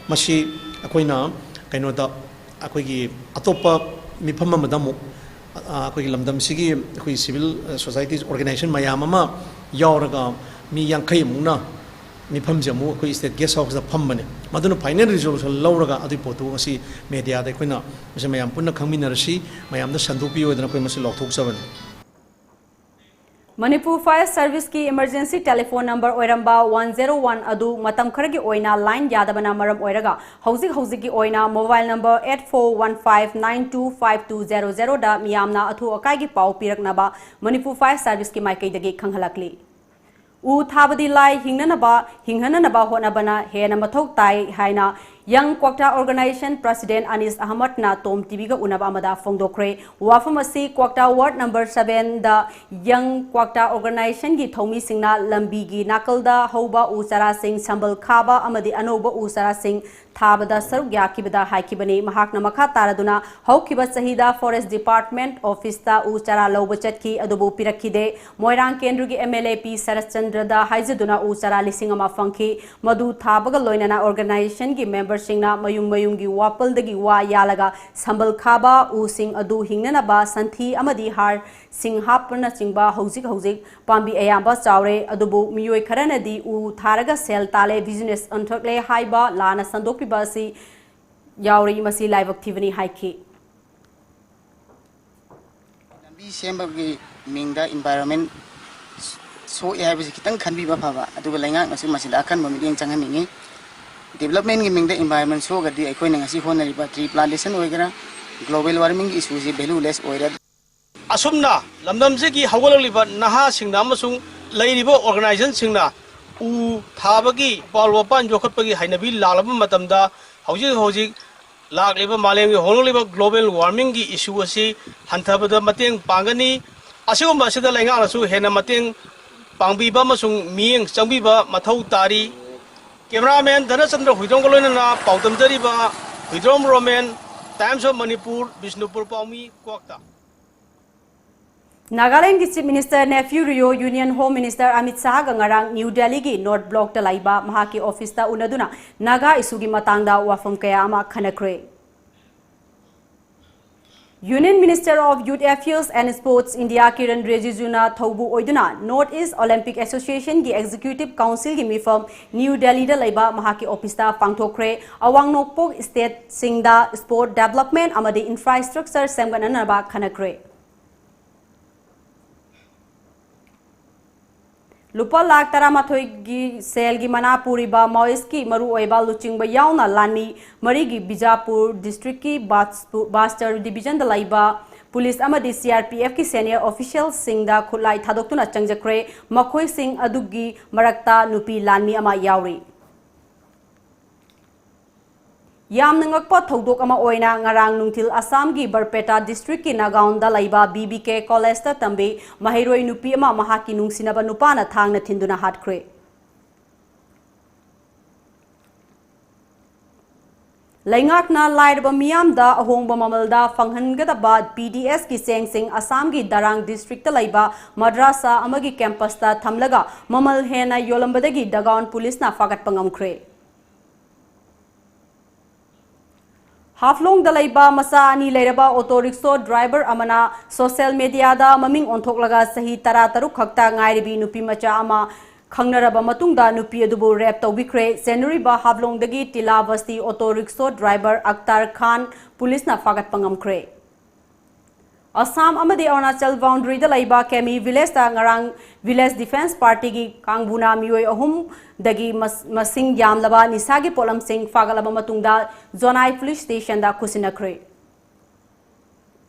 ꯃꯁꯤ ꯑꯩꯈꯣꯏꯅ ꯀꯩꯅꯣꯗ ꯑꯩꯈꯣꯏꯒꯤ ꯑꯇꯣꯞꯄ ꯃꯤꯐꯝ ꯑꯃꯗ ꯑꯃꯨꯛ, ꯑ, ꯑꯩꯈꯣꯏꯒꯤ ꯂꯝꯗꯝꯁꯤꯒꯤ ꯑꯩꯈꯣꯏ civil, ꯑ, society organization ꯃꯌꯥꯝ ꯑꯃ ꯌꯥꯎꯔꯒ ꯃꯤ ꯌꯥꯡꯈꯩ ꯃꯨꯛꯅ ꯃꯤꯐꯝꯁꯦ ꯑꯃꯨꯛ ꯑꯩꯈꯣꯏ state guest houseꯇ ꯐꯝꯕꯅꯦ꯫ ꯃꯗꯨꯅ final resolution ꯂꯧꯔꯒ ꯑꯗꯨꯒꯤ ꯄꯣꯠꯇꯨ ꯉꯁꯤ mediaꯗ ꯑꯩꯈꯣꯏꯅ ꯃꯁꯤ ꯃꯌꯥꯝ ꯄꯨꯟꯅ ꯈꯪꯃꯤꯟꯅꯔꯁꯤ, ꯃꯌꯥꯝꯗ ꯁꯟꯗꯣꯛꯄꯤꯌꯨ ꯍꯥꯏꯗꯅ ꯑꯩꯈꯣꯏ ꯃꯁꯤ ꯂꯥꯎꯊꯣꯛꯆꯕꯅꯤ꯫ Manipur Fire Serviceꯀꯤ emergency telephone number ꯑꯣꯏꯔꯝꯕ one zero one ꯑꯗꯨ ꯃꯇꯝ ꯈꯔꯒꯤ ꯑꯣꯏꯅ line ꯌꯥꯗꯕꯅ ꯃꯔꯝ ꯑꯣꯏꯔꯒ ꯍꯧꯖꯤꯛ ꯍꯧꯖꯤꯛꯀꯤ ꯑꯣꯏꯅ mobile number eight four one five nine two five two zero zeroꯗ ꯃꯤꯌꯥꯝꯅ ꯑꯊꯨ ꯑꯀꯥꯏꯒꯤ ꯄꯥꯎ ꯄꯤꯔꯛꯅꯕ Manipur Fire Serviceꯀꯤ ꯃꯥꯏꯀꯩꯗꯒꯤ ꯈꯪꯍꯜꯂꯛꯂꯤ꯫ ꯎ ꯊꯥꯕꯗꯤ ꯂꯥꯏ, ꯍꯤꯡꯅꯅꯕ, ꯍꯤꯡꯍꯟꯅꯅꯕ ꯍꯣꯠꯅꯕꯅ ꯍꯦꯟꯅ ꯃꯊꯧ ꯇꯥꯏ ꯍꯥꯏꯅ Young Kwakta Organization President ꯑꯅꯤꯁ ꯑꯍꯃꯗꯅ ꯇꯣꯝ ꯇꯤꯚꯤꯒ ꯎꯅꯕ ꯑꯃꯗ ꯐꯣꯡꯗꯣꯛꯈ꯭ꯔꯦ꯫ ꯋꯥꯐꯝ ꯑꯁꯤ ꯀ꯭ꯋꯥꯛꯇꯥ ward number sevenꯗ Young Kwakta Organizationꯒꯤ ꯊꯧꯃꯤꯁꯤꯡꯅ ꯂꯝꯕꯤꯒꯤ ꯅꯥꯀꯜꯗ ꯍꯧꯕ ꯎ ꯆꯥꯔꯥꯁꯤꯡ ꯁꯝꯕꯜ ꯈꯥꯕ ꯑꯃꯗꯤ ꯑꯅꯧꯕ ꯎ ꯆꯥꯔꯥꯁꯤꯡ ꯊꯥꯕꯗ ꯁꯔꯨꯛ ꯌꯥꯈꯤꯕꯗ ꯍꯥꯏꯈꯤꯕꯅꯤ꯫ ꯃꯍꯥꯛꯅ ꯃꯈꯥ ꯇꯥꯔꯗꯨꯅ ꯍꯧꯈꯤꯕ ꯆꯍꯤꯗ Forest Department officeꯇ ꯎ ꯆꯥꯔꯥ ꯂꯧꯕ ꯆꯠꯈꯤ, ꯑꯗꯨꯕꯨ ꯄꯤꯔꯛꯈꯤꯗꯦ꯫ ꯃꯣꯏꯔꯥꯡ ꯀꯦꯟꯗ꯭ꯔꯒꯤ MLA ꯄꯤ ꯁꯔꯠꯆꯟꯗ꯭ꯔꯗ ꯍꯥꯏꯖꯗꯨꯅ ꯎ ꯆꯥꯔꯥ ꯂꯤꯁꯤꯡ ꯑꯃ ꯐꯪꯈꯤ꯫ ꯃꯗꯨ ꯊꯥꯕꯒ ꯂꯣꯏꯅꯅ organizationꯒꯤ memberꯁꯤꯡꯅ ꯃꯌꯨꯝ ꯃꯌꯨꯝꯒꯤ ꯋꯥꯄꯜꯗꯒꯤ ꯋꯥ ꯌꯥꯜꯂꯒ ꯁꯝꯕꯜ ꯈꯥꯕ ꯎꯁꯤꯡ ꯑꯗꯨ ꯍꯤꯡꯅꯅꯕ ꯁꯟꯊꯤ ꯑꯃꯗꯤ ꯍꯥꯔꯁꯤꯡ ꯍꯥꯞꯄꯅꯆꯤꯡꯕ ꯍꯧꯖꯤꯛ ꯍꯧꯖꯤꯛ ꯄꯥꯝꯕꯤ ꯑꯌꯥꯝꯕ ꯆꯥꯎꯔꯦ, ꯑꯗꯨꯕꯨ ꯃꯤꯑꯣꯏ ꯈꯔꯅꯗꯤ ꯎ ꯊꯥꯔꯒ ꯁꯦꯜ ꯇꯥꯜꯂꯦ, business ꯑꯣꯟꯊꯣꯛꯂꯦ ꯍꯥꯏꯕ ꯂꯥꯟꯅ ꯁꯟꯗꯣꯛꯄꯤꯕ ꯑꯁꯤ ꯌꯥꯎꯔꯤ, ꯃꯁꯤ ꯂꯥꯏꯕꯛ ꯊꯤꯕꯅꯤ ꯍꯥꯏꯈꯤ꯫ ꯂꯝꯕꯤ ꯁꯦꯝꯕꯒꯤ ꯃꯤꯡꯗ environment ꯁꯣꯛꯑꯦ ꯍꯥꯏꯕꯁꯤ ꯈꯤꯇꯪ ꯈꯟꯕꯤꯕ ꯐꯕ, ꯑꯗꯨꯒ ꯂꯩꯉꯥꯛꯅꯁꯨ ꯃꯁꯤꯗ ꯑꯀꯟꯕ ꯃꯤꯠꯌꯦꯡ ꯆꯪꯍꯟꯅꯤꯡꯉꯤ꯫ Developmentꯀꯤ ꯃꯤꯡꯗ environment ꯁꯣꯛꯑꯒꯗꯤ ꯑꯩꯈꯣꯏꯅ ꯉꯁꯤ ꯍꯣꯠꯅꯔꯤꯕ tree plantation ꯑꯣꯏꯒꯦꯔꯥ, global warmingꯒꯤ issueꯁꯤ valueless ꯑꯣꯏꯔꯦ꯫ ꯑꯁꯨꯝꯅ ꯂꯝꯗꯝꯁꯤꯒꯤ ꯍꯧꯒꯠꯂꯛꯂꯤꯕ ꯅꯍꯥꯁꯤꯡꯅ ꯑꯃꯁꯨꯡ ꯂꯩꯔꯤꯕ organizationꯁꯤꯡꯅ ꯎ ꯊꯥꯕꯒꯤ, ꯎꯄꯥꯜ ꯋꯥꯄꯥꯟ ꯌꯣꯛꯈꯠꯄꯒꯤ ꯍꯩꯅꯕꯤ ꯂꯥꯛꯂꯕ ꯃꯇꯝꯗ, ꯍꯧꯖꯤꯛ ꯍꯧꯖꯤꯛ ꯂꯥꯛꯂꯤꯕ ꯃꯥꯂꯦꯝꯒꯤ ꯍꯣꯡꯂꯛꯂꯤꯕ global warmingꯒꯤ issue ꯑꯁꯤ ꯍꯟꯊꯕꯗ ꯃꯇꯦꯡ ꯄꯥꯡꯒꯅꯤ꯫ ꯑꯁꯤꯒꯨꯝꯕ ꯑꯁꯤꯗ ꯂꯩꯉꯥꯛꯅꯁꯨ ꯍꯦꯟꯅ ꯃꯇꯦꯡ ꯄꯥꯡꯕꯤꯕ ꯑꯃꯁꯨꯡ ꯃꯤꯠꯌꯦꯡ ꯆꯪꯕꯤꯕ ꯃꯊꯧ ꯇꯥꯔꯤ꯫ Cameraman ꯙꯅꯆꯟꯗ꯭ꯔ ꯍꯨꯏꯗ꯭ꯔꯣꯝꯒ ꯂꯣꯏꯅꯅ ꯄꯥꯎꯗꯝꯖꯔꯤꯕ Huidrom Romen, Times of Manipur, Bishnupur ꯄꯥꯎꯃꯤ, ꯀ꯭ꯋꯥꯛꯇ꯫ ꯅꯥꯒꯥꯂꯦꯟꯒꯤ Chief Minister Neiphiu Rio Union Home Minister Amit ꯁꯥꯍꯒ ꯉꯔꯥꯡ ꯅ꯭ꯌꯨ ꯗꯦꯜꯂꯤꯒꯤ North Blockꯇ ꯂꯩꯕ ꯃꯍꯥꯛꯀꯤ officeꯇ ꯎꯅꯗꯨꯅ ꯅꯥꯒꯥ issueꯒꯤ ꯃꯇꯥꯡꯗ ꯋꯥꯐꯝ ꯀꯌꯥ ꯑꯃ ꯈꯟꯅꯈ꯭ꯔꯦ꯫ Union Minister of Youth Affairs and Sports India Kiren Rijijuna ꯊꯧꯕꯨ ꯑꯣꯏꯗꯨꯅ North East Olympic Association ꯒꯤ Executive Council ꯒꯤ ꯃꯤꯐꯝ New Delhi ꯗ ꯂꯩꯕ ꯃꯍꯥꯛꯀꯤ office ꯇ ꯄꯥꯡꯊꯣꯛꯈ꯭ꯔꯦ꯫ ꯑꯋꯥꯡ ꯅꯣꯡꯄꯣꯛ state ꯁꯤꯡꯗ sport development ꯑꯃꯗꯤ infrastructure ꯁꯦꯝꯒꯠꯅꯅꯕ ꯈꯟꯅꯈ꯭ꯔꯦ꯫ ꯂꯨꯄꯥ ꯂꯥꯈ ꯇꯔꯥꯃꯥꯊꯣꯏꯒꯤ ꯁꯦꯜꯒꯤ ꯃꯅꯥ ꯄꯨꯔꯤꯕ Maoist ꯀꯤ ꯃꯔꯨꯑꯣꯏꯕ ꯂꯨꯆꯤꯡꯕ ꯌꯥꯎꯅ ꯂꯥꯟꯃꯤ ꯃꯔꯤꯒꯤ ꯕꯤꯖꯥꯄꯨꯔ district ꯀꯤ ꯕꯥꯁ-, ꯕꯥꯁꯇꯔ division ꯗ ꯂꯩꯕ police ꯑꯃꯗꯤ C R P F ꯀꯤ senior official ꯁꯤꯡꯗ ꯈꯨꯠꯂꯥꯏ ꯊꯥꯗꯣꯛꯇꯨꯅ ꯆꯪꯖꯈ꯭ꯔꯦ꯫ ꯃꯈꯣꯏꯁꯤꯡ ꯑꯗꯨꯒꯤ ꯃꯔꯛꯇ ꯅꯨꯄꯤ ꯂꯥꯟꯃꯤ ꯑꯃ ꯌꯥꯎꯔꯤ꯫ ꯌꯥꯝꯅ ꯉꯛꯄ ꯊꯧꯗꯣꯛ ꯑꯃ ꯑꯣꯏꯅ ꯉꯔꯥꯡ ꯅꯨꯡꯊꯤꯜ ꯑꯁꯥꯝꯒꯤ ꯕꯔꯄꯦꯇꯥ district ꯀꯤ ꯅꯥꯒꯥꯎꯟꯗ ꯂꯩꯕ B B K college ꯇ ꯇꯝꯕꯤ ꯃꯍꯩꯔꯣꯏ ꯅꯨꯄꯤ ꯑꯃ ꯃꯍꯥꯛꯀꯤ ꯅꯨꯡꯁꯤꯅꯕ ꯅꯨꯄꯥꯅ ꯊꯥꯡꯅ ꯊꯤꯟꯗꯨꯅ ꯍꯥꯠꯈ꯭ꯔꯦ꯫ ꯂꯩꯉꯥꯛꯅ ꯂꯥꯏꯔꯕ ꯃꯤꯌꯥꯝꯗ ꯑꯍꯣꯡꯕ ꯃꯃꯜꯗ ꯐꯪꯍꯟꯒꯗꯕ P D S ꯀꯤ ꯆꯦꯡꯁꯤꯡ ꯑꯁꯥꯝꯒꯤ ꯗꯔꯥꯡ district ꯇ ꯂꯩꯕ ꯃꯗ꯭ꯔꯥꯁꯥ ꯑꯃꯒꯤ campus ꯇ ꯊꯝꯂꯒ ꯃꯃꯜ ꯍꯦꯟꯅ ꯌꯣꯜꯂꯝꯕꯗꯒꯤ ꯗꯒꯥꯎꯟ police ꯅ ꯐꯥꯒꯠꯄ ꯉꯝꯈ꯭ꯔꯦ꯫ ꯍꯥꯐꯂꯣꯡꯗ ꯂꯩꯕ ꯃꯆꯥ ꯑꯅꯤ ꯂꯩꯔꯕ auto rickshaw driver ꯑꯃꯅ social media ꯗ ꯃꯃꯤꯡ ꯑꯣꯟꯊꯣꯛꯂꯒ ꯆꯍꯤ ꯇꯔꯥꯇꯔꯨꯛ ꯈꯛꯇ ꯉꯥꯏꯔꯤꯕꯤ ꯅꯨꯄꯤ ꯃꯆꯥ ꯑꯃ ꯈꯪꯅꯔꯕ ꯃꯇꯨꯡꯗ ꯅꯨꯄꯤ ꯑꯗꯨꯕꯨ rape ꯇꯧꯕꯤꯈ꯭ꯔꯦ꯫ ꯆꯦꯟꯅꯔꯤꯕ ꯍꯥꯐꯂꯣꯡꯗꯒꯤ ꯇꯤꯂꯥ ꯕꯁꯇꯤ auto rickshaw driver ꯑꯛꯇꯔ ꯈꯥꯟ police ꯅ ꯐꯥꯒꯠꯄ ꯉꯝꯈ꯭ꯔꯦ꯫ ꯑꯁꯥꯝ ꯑꯃꯗꯤ ꯑꯔꯨꯅꯥꯆꯜ boundary ꯗ ꯂꯩꯕ ꯀꯦꯃꯤ village ꯇ ꯉꯔꯥꯡ Village Defence Party ꯒꯤ ꯀꯥꯡꯕꯨꯅ ꯃꯤꯑꯣꯏ ꯑꯍꯨꯝꯗꯒꯤ ꯃꯁ-, ꯃꯁꯤꯡ ꯌꯥꯝꯂꯕ ꯅꯤꯁꯥꯒꯤ ꯄꯣꯠꯂꯝꯁꯤꯡ ꯐꯥꯒꯠꯂꯕ ꯃꯇꯨꯡꯗ ꯖꯣꯅꯥꯏ police station ꯗ ꯈꯨꯠꯁꯤꯟꯅꯈ꯭ꯔꯦ꯫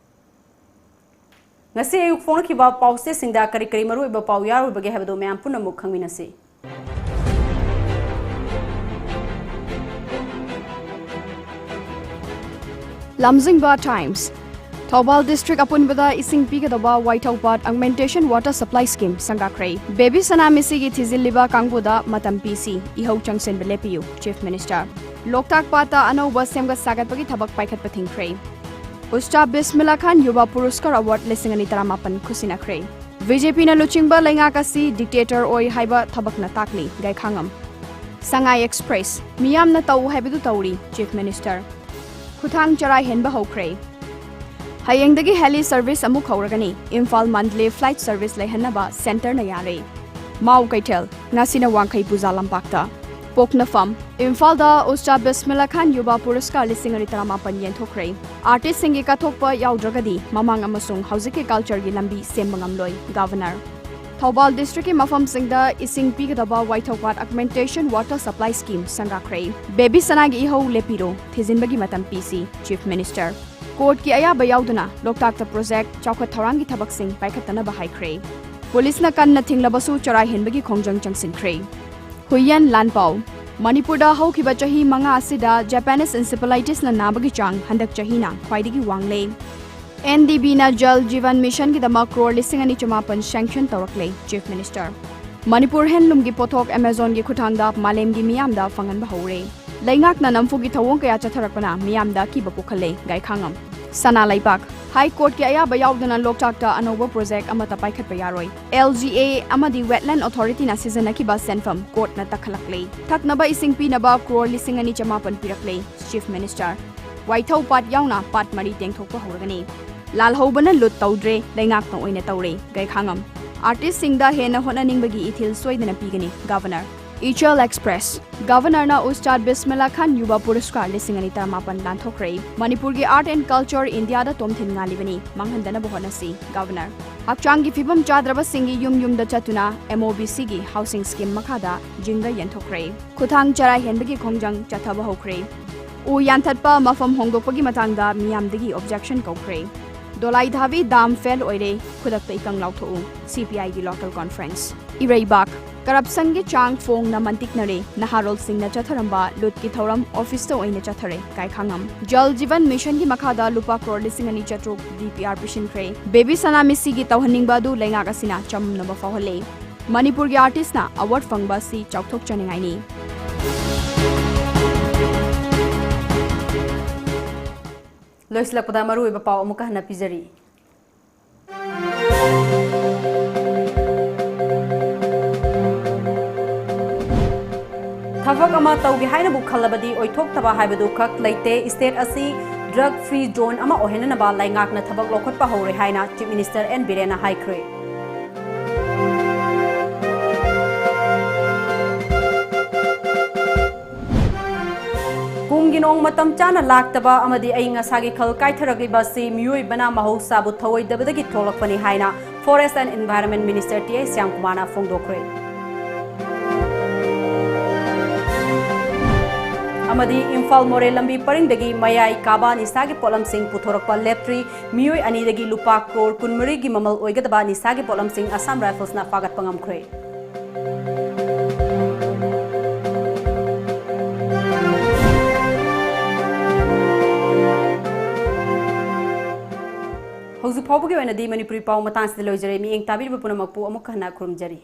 ꯉꯁꯤ ꯑꯌꯨꯛ ꯐꯣꯡꯈꯤꯕ ꯄꯥꯎꯆꯦꯁꯤꯡꯗ ꯀꯔꯤ ꯀꯔꯤ ꯃꯔꯨꯑꯣꯏꯕ ꯄꯥꯎ ꯌꯥꯎꯔꯤꯕꯒꯦ ꯍꯥꯏꯕꯗꯨ ꯃꯌꯥꯝ ꯄꯨꯝꯅꯃꯛ ꯈꯪꯃꯤꯟꯅꯁꯤ꯫ ꯂꯝꯖꯤꯡꯕ Times꯫ ꯊꯧꯕꯥꯜ district ꯑꯄꯨꯟꯕꯗ ꯏꯁꯤꯡ ꯄꯤꯒꯗꯧꯕ ꯋꯥꯏꯊꯧꯄꯥꯠ Augmentation Water Supply Scheme ꯁꯪꯒꯥꯈ꯭ꯔꯦ꯫ ꯕꯦꯕꯤ ꯁꯅꯥ ꯃꯤꯁꯤꯒꯤ ꯊꯤꯖꯤꯜꯂꯤꯕ ꯀꯥꯡꯕꯨꯗ ꯃꯇꯝ ꯄꯤꯁꯤ, ꯏꯍꯧ ꯆꯪꯁꯤꯟꯕ ꯂꯦꯞꯄꯤꯌꯨ, Chief Minister꯫ ꯂꯣꯛꯇꯥꯛ ꯄꯥꯠꯇ ꯑꯅꯧꯕ ꯁꯦꯝꯒꯠ ꯁꯥꯒꯠꯄꯒꯤ ꯊꯕꯛ ꯄꯥꯏꯈꯠꯄ ꯊꯤꯡꯈ꯭ꯔꯦ꯫ ꯎꯁꯇꯥ ꯕꯤꯁꯃꯤꯜꯂꯥ ꯈꯥꯟ ꯌꯨꯕꯥ ꯄꯨꯔꯁꯀꯥꯔ award ꯂꯤꯁꯤꯡ ꯑꯅꯤ ꯇꯔꯥꯃꯥꯄꯟ ꯈꯨꯠꯁꯤꯟꯅꯈ꯭ꯔꯦ꯫ ꯕꯤ ꯖꯦ ꯄꯤꯅ ꯂꯨꯆꯤꯡꯕ ꯂꯩꯉꯥꯛ ꯑꯁꯤ dictator ꯑꯣꯏ ꯍꯥꯏꯕ ꯊꯕꯛꯅ ꯇꯥꯛꯂꯤ, ꯒꯥꯏꯈꯥꯉꯝ꯫ ꯁꯉꯥꯏ Express, ꯃꯤꯌꯥꯝꯅ ꯇꯧ ꯍꯥꯏꯕꯗꯨ ꯇꯧꯔꯤ, Chief Minister꯫ ꯈꯨꯊꯥꯡ ꯆꯔꯥ ꯍꯦꯟꯕ ꯍꯧꯈ꯭ꯔꯦ꯫ ꯍꯌꯦꯡꯗꯒꯤ heli service ꯑꯃꯨꯛ ꯍꯧꯔꯒꯅꯤ꯫ ꯏꯝꯐꯥꯜ ꯃꯟꯗꯂꯦ flight service ꯂꯩꯍꯟꯅꯕ centreꯅ ꯌꯥꯔꯦ꯫ ꯃꯥꯎ ꯀꯩꯊꯦꯜ, ꯉꯁꯤꯅ ꯋꯥꯡꯈꯩ ꯄꯨꯖꯥ ꯂꯝꯄꯥꯛꯇ꯫ ꯄꯣꯛꯅꯐꯝ, ꯏꯝꯐꯥꯜꯗ ꯎꯁꯇꯥꯗ ꯕꯤꯁꯃꯤꯜꯂꯥ ꯈꯥꯟ ꯌꯨꯕꯥ ꯄꯨꯔꯁꯀꯥꯔ ꯂꯤꯁꯤꯡ ꯑꯅꯤ ꯇꯔꯥꯃꯥꯄꯟ ꯌꯦꯟꯊꯣꯛꯈ꯭ꯔꯦ꯫ Artistꯁꯤꯡꯒꯤ ꯀꯠꯊꯣꯛꯄ ꯌꯥꯎꯗ꯭ꯔꯒꯗꯤ ꯃꯃꯥꯡ ꯑꯃꯁꯨꯡ ꯍꯧꯖꯤꯛꯀꯤ cultureꯒꯤ ꯂꯝꯕꯤ ꯁꯦꯝꯕ ꯉꯝꯂꯣꯏ, Governor꯫ ꯊꯧꯕꯥꯜ districtꯀꯤ ꯃꯐꯝꯁꯤꯡꯗ ꯏꯁꯤꯡ ꯄꯤꯒꯗꯕ ꯋꯥꯏꯊꯧ ꯄꯥꯠ Augmentation Water Supply Scheme ꯁꯪꯒꯥꯈ꯭ꯔꯦ꯫ ꯕꯦꯕꯤ ꯁꯅꯥꯒꯤ ꯏꯍꯧ ꯂꯦꯞꯄꯤꯔꯣ, ꯊꯤꯖꯤꯟꯕꯒꯤ ꯃꯇꯝ ꯄꯤꯁꯤ, Chief Minister꯫ Courtꯀꯤ ꯑꯌꯥꯕ ꯌꯥꯎꯗꯅ ꯂꯣꯛꯇꯥꯛꯇ project ꯆꯥꯎꯈꯠ ꯊꯧꯔꯥꯡꯒꯤ ꯊꯕꯛꯁꯤꯡ ꯄꯥꯏꯈꯠꯇꯅꯕ ꯍꯥꯏꯈ꯭ꯔꯦ꯫ ꯄꯨꯂꯤꯁꯅ ꯀꯟꯅ ꯊꯤꯡꯂꯕꯁꯨ ꯆꯔꯥꯏ ꯍꯦꯟꯕꯒꯤ ꯈꯣꯡꯖꯪ ꯆꯪꯁꯤꯟꯈ꯭ꯔꯦ꯫ ꯍꯨꯏꯌꯦꯟ ꯂꯥꯟꯄꯥꯎ꯫ ꯃꯅꯤꯄꯨꯔꯗ ꯍꯧꯈꯤꯕ ꯆꯍꯤ ꯃꯉꯥ ꯑꯁꯤꯗ Japanese encephalitisꯅ ꯅꯥꯕꯒꯤ ꯆꯥꯡ ꯍꯟꯗꯛ ꯆꯍꯤꯅ ꯈ꯭ꯋꯥꯏꯗꯒꯤ ꯋꯥꯡꯂꯦ꯫ NDBꯅ Jal Jeevan Missionꯒꯤꯗꯃꯛ crore ꯂꯤꯁꯤꯡ ꯑꯅꯤ ꯆꯃꯥꯄꯟ sanction ꯇꯧꯔꯛꯂꯦ, Chief Minister꯫ ꯃꯅꯤꯄꯨꯔ handloomꯒꯤ ꯄꯣꯠꯊꯣꯛ Amazonꯒꯤ ꯈꯨꯠꯊꯥꯡꯗ ꯃꯥꯂꯦꯝꯒꯤ ꯃꯤꯌꯥꯝꯗ ꯐꯪꯍꯟꯕ ꯍꯧꯔꯦ꯫ ꯂꯩꯉꯥꯛꯅ ꯅꯝꯐꯨꯒꯤ ꯊꯧꯑꯣꯡ ꯀꯌꯥ ꯆꯠꯊꯔꯛꯄꯅ ꯃꯤꯌꯥꯝꯗ ꯑꯀꯤꯕ ꯄꯣꯛꯍꯜꯂꯦ, ꯒꯥꯏꯈꯥꯉꯝ꯫ ꯁꯅꯥ ꯂꯩꯕꯥꯛ꯫ High Courtꯀꯤ ꯑꯌꯥꯕ ꯌꯥꯎꯗꯅ ꯂꯣꯛꯇꯥꯛꯇ ꯑꯅꯧꯕ project ꯑꯃꯠꯇ ꯄꯥꯏꯈꯠꯄ ꯌꯥꯔꯣꯏ꯫ LGA ꯑꯃꯗꯤ Wetland Authorityꯅ ꯁꯤꯖꯤꯟꯅꯈꯤꯕ ꯁꯦꯟꯐꯝ courtꯅ ꯇꯛꯈꯠꯂꯛꯂꯦ꯫ ꯊꯛꯅꯕ ꯏꯁꯤꯡ ꯄꯤꯅꯕ crore ꯂꯤꯁꯤꯡ ꯑꯅꯤ ꯆꯃꯥꯄꯟ ꯄꯤꯔꯛꯂꯦ, Chief Minister꯫ ꯋꯥꯏꯊꯧ ꯄꯥꯠ ꯌꯥꯎꯅ ꯄꯥꯠ ꯃꯔꯤ ꯇꯦꯡꯊꯣꯛꯄ ꯍꯧꯔꯒꯅꯤ꯫ ꯂꯥꯜꯍꯧꯕꯅ ꯂꯨꯠ ꯇꯧꯗ꯭ꯔꯦ, ꯂꯩꯉꯥꯛꯅ ꯑꯣꯏꯅ ꯇꯧꯔꯦ, ꯒꯥꯏꯈꯥꯉꯝ꯫ Artistꯁꯤꯡꯗ ꯍꯦꯟꯅ ꯍꯣꯠꯅꯅꯤꯡꯕꯒꯤ ꯏꯊꯤꯜ ꯁꯣꯏꯗꯅ ꯄꯤꯒꯅꯤ, Governor꯫ Ichel Express꯫ Governorꯅ ꯎꯁꯇꯥꯗ ꯕꯤꯁꯃꯤꯜꯂꯥ ꯈꯥꯟ ꯌꯨꯕꯥ ꯄꯨꯔꯁꯀꯥꯔ ꯂꯤꯁꯤꯡ ꯑꯅꯤ ꯇꯔꯥꯃꯥꯄꯟ ꯂꯥꯟꯊꯣꯛꯈ꯭ꯔꯦ꯫ ꯃꯅꯤꯄꯨꯔꯒꯤ art and culture ꯏꯟꯗꯤꯌꯥꯗ ꯇꯣꯝꯊꯤꯟ ꯉꯥꯜꯂꯤꯕꯅꯤ, ꯃꯥꯡꯍꯟꯗꯅꯕ ꯍꯣꯠꯅꯁꯤ, Governor꯫ ꯍꯛꯆꯥꯡꯒꯤ ꯐꯤꯕꯝ ꯆꯥꯗ꯭ꯔꯕꯁꯤꯡꯒꯤ ꯌꯨꯝ ꯌꯨꯝꯗ ꯆꯠꯇꯨꯅ MOBCꯒꯤ housing scheme ꯃꯈꯥꯗ ꯖꯤꯡꯒ ꯌꯦꯟꯊꯣꯛꯈ꯭ꯔꯦ꯫ ꯈꯨꯊꯥꯡ ꯆꯔꯥ ꯍꯦꯟꯕꯒꯤ ꯈꯣꯡꯖꯪ ꯆꯠꯊꯕ ꯍꯧꯈ꯭ꯔꯦ꯫ ꯎ ꯌꯥꯟꯊꯠꯄ, ꯃꯐꯝ ꯍꯣꯡꯗꯣꯛꯄꯒꯤ ꯃꯇꯥꯡꯗ ꯃꯤꯌꯥꯝꯗꯒꯤ objection ꯀꯧꯈ꯭ꯔꯦ꯫ ꯗꯣꯂꯥꯏ ꯙꯥꯕꯤ dam fail ꯑꯣꯏꯔꯦ, ꯈꯨꯗꯛꯇ ꯏꯀꯪ ꯂꯥꯎꯊꯣꯛꯎ, CPIꯒꯤ local conference꯫ ꯏꯔꯩꯕꯥꯛ꯫ Corruptionꯒꯤ ꯆꯥꯡ ꯐꯣꯡꯅ ꯃꯟꯇꯤꯛꯅꯔꯦ, ꯅꯍꯥꯔꯣꯜꯁꯤꯡꯅ ꯆꯠꯊꯔꯝꯕ ꯂꯨꯠꯀꯤ ꯊꯧꯔꯝ officeꯇ ꯑꯣꯏꯅ ꯆꯠꯊꯔꯦ, ꯒꯥꯏꯈꯥꯉꯝ꯫ Jal Jeevan Missionꯒꯤ ꯃꯈꯥꯗ ꯂꯨꯄꯥ crore ꯂꯤꯁꯤꯡ ꯑꯅꯤ ꯆꯥꯇ꯭ꯔꯨꯛ DPR ꯄꯤꯁꯤꯟꯈ꯭ꯔꯦ꯫ ꯕꯦꯕꯤ ꯁꯅꯥ ꯃꯤꯁꯤꯒꯤ ꯇꯧꯍꯟꯅꯤꯡꯕ ꯑꯗꯨ ꯂꯩꯉꯥꯛ ꯑꯁꯤꯅ ꯆꯝꯅꯕ ꯐꯥꯎꯍꯜꯂꯦ꯫ ꯃꯅꯤꯄꯨꯔꯒꯤ artistꯅ award ꯐꯪꯕ ꯑꯁꯤ ꯆꯥꯎꯊꯣꯛꯆꯅꯤꯡꯉꯥꯏꯅꯤ꯫ ꯂꯣꯏꯁꯤꯜꯂꯛꯄꯗ ꯃꯔꯨꯑꯣꯏꯕ ꯄꯥꯎ ꯑꯃꯨꯛꯀ ꯍꯟꯅ ꯄꯤꯖꯔꯤ꯫ ꯊꯕꯛ ꯑꯃ ꯇꯧꯒꯦ ꯍꯥꯏꯅꯕꯨ ꯈꯜꯂꯕꯗꯤ ꯑꯣꯏꯊꯣꯛꯇꯕ ꯍꯥꯏꯕꯗꯨ ꯈꯛ ꯂꯩꯇꯦ꯫ State ꯑꯁꯤ Drug free zone ꯑꯃ ꯑꯣꯏꯍꯟꯅꯅꯕ ꯂꯩꯉꯥꯛꯅ ꯊꯕꯛ ꯂꯧꯈꯠꯄ ꯍꯧꯔꯦ ꯍꯥꯏꯅ Chief Minister N ꯕꯤꯔꯦꯟꯅ ꯍꯥꯏꯈ꯭ꯔꯦ꯫ ꯀꯨꯝꯒꯤ ꯅꯣꯡ ꯃꯇꯝ ꯆꯥꯅ ꯂꯥꯛꯇꯕ ꯑꯃꯗꯤ ꯑꯏꯪ ꯑꯁꯥꯒꯤ ꯈꯜ ꯀꯥꯏꯊꯔꯛꯂꯤꯕ ꯑꯁꯤ ꯃꯤꯑꯣꯏꯕꯅ ꯃꯍꯧꯁꯥꯕꯨ ꯊꯧꯑꯣꯏꯗꯕꯗꯒꯤ ꯊꯣꯛꯂꯛꯄꯅꯤ ꯍꯥꯏꯅ Forest and Environment Minister T I ꯁ꯭ꯌꯥꯝꯀꯨꯃꯥꯔꯅ ꯐꯣꯡꯗꯣꯛꯈ꯭ꯔꯦ꯫ ꯑꯃꯗꯤ ꯏꯝꯐꯥꯜ ꯃꯣꯔꯦ ꯂꯝꯕꯤ ꯄꯔꯤꯡꯗꯒꯤ ꯃꯌꯥꯏ ꯀꯥꯕ ꯅꯤꯁꯥꯒꯤ ꯄꯣꯠꯂꯝꯁꯤꯡ ꯄꯨꯊꯣꯔꯛꯄ ꯂꯦꯞꯇ꯭ꯔꯤ꯫ ꯃꯤꯑꯣꯏ ꯑꯅꯤꯗꯒꯤ ꯂꯨꯄꯥ ꯀ꯭ꯔꯣꯔ ꯀꯨꯟꯃꯔꯤꯒꯤ ꯃꯃꯜ ꯑꯣꯏꯒꯗꯕ ꯅꯤꯁꯥꯒꯤ ꯄꯣꯠꯂꯝꯁꯤꯡ ꯑꯁꯥꯝ ꯔꯥꯏꯐꯜꯁꯅ ꯐꯥꯒꯠꯄ ꯉꯝꯈ꯭ꯔꯦ꯫ ꯍꯧꯖꯤꯛ ꯐꯥꯎꯕꯒꯤ ꯑꯣꯏꯅꯗꯤ ꯃꯅꯤꯄꯨꯔꯤ ꯄꯥꯎ ꯃꯇꯥꯡꯁꯤꯗ ꯂꯣꯏꯖꯔꯦ꯫ ꯃꯤꯠꯌꯦꯡ ꯇꯥꯕꯤꯔꯤꯕ ꯄꯨꯝꯅꯃꯛꯄꯨ ꯑꯃꯨꯛ ꯍꯟꯅ ꯈꯨꯔꯨꯝꯖꯔꯤ꯫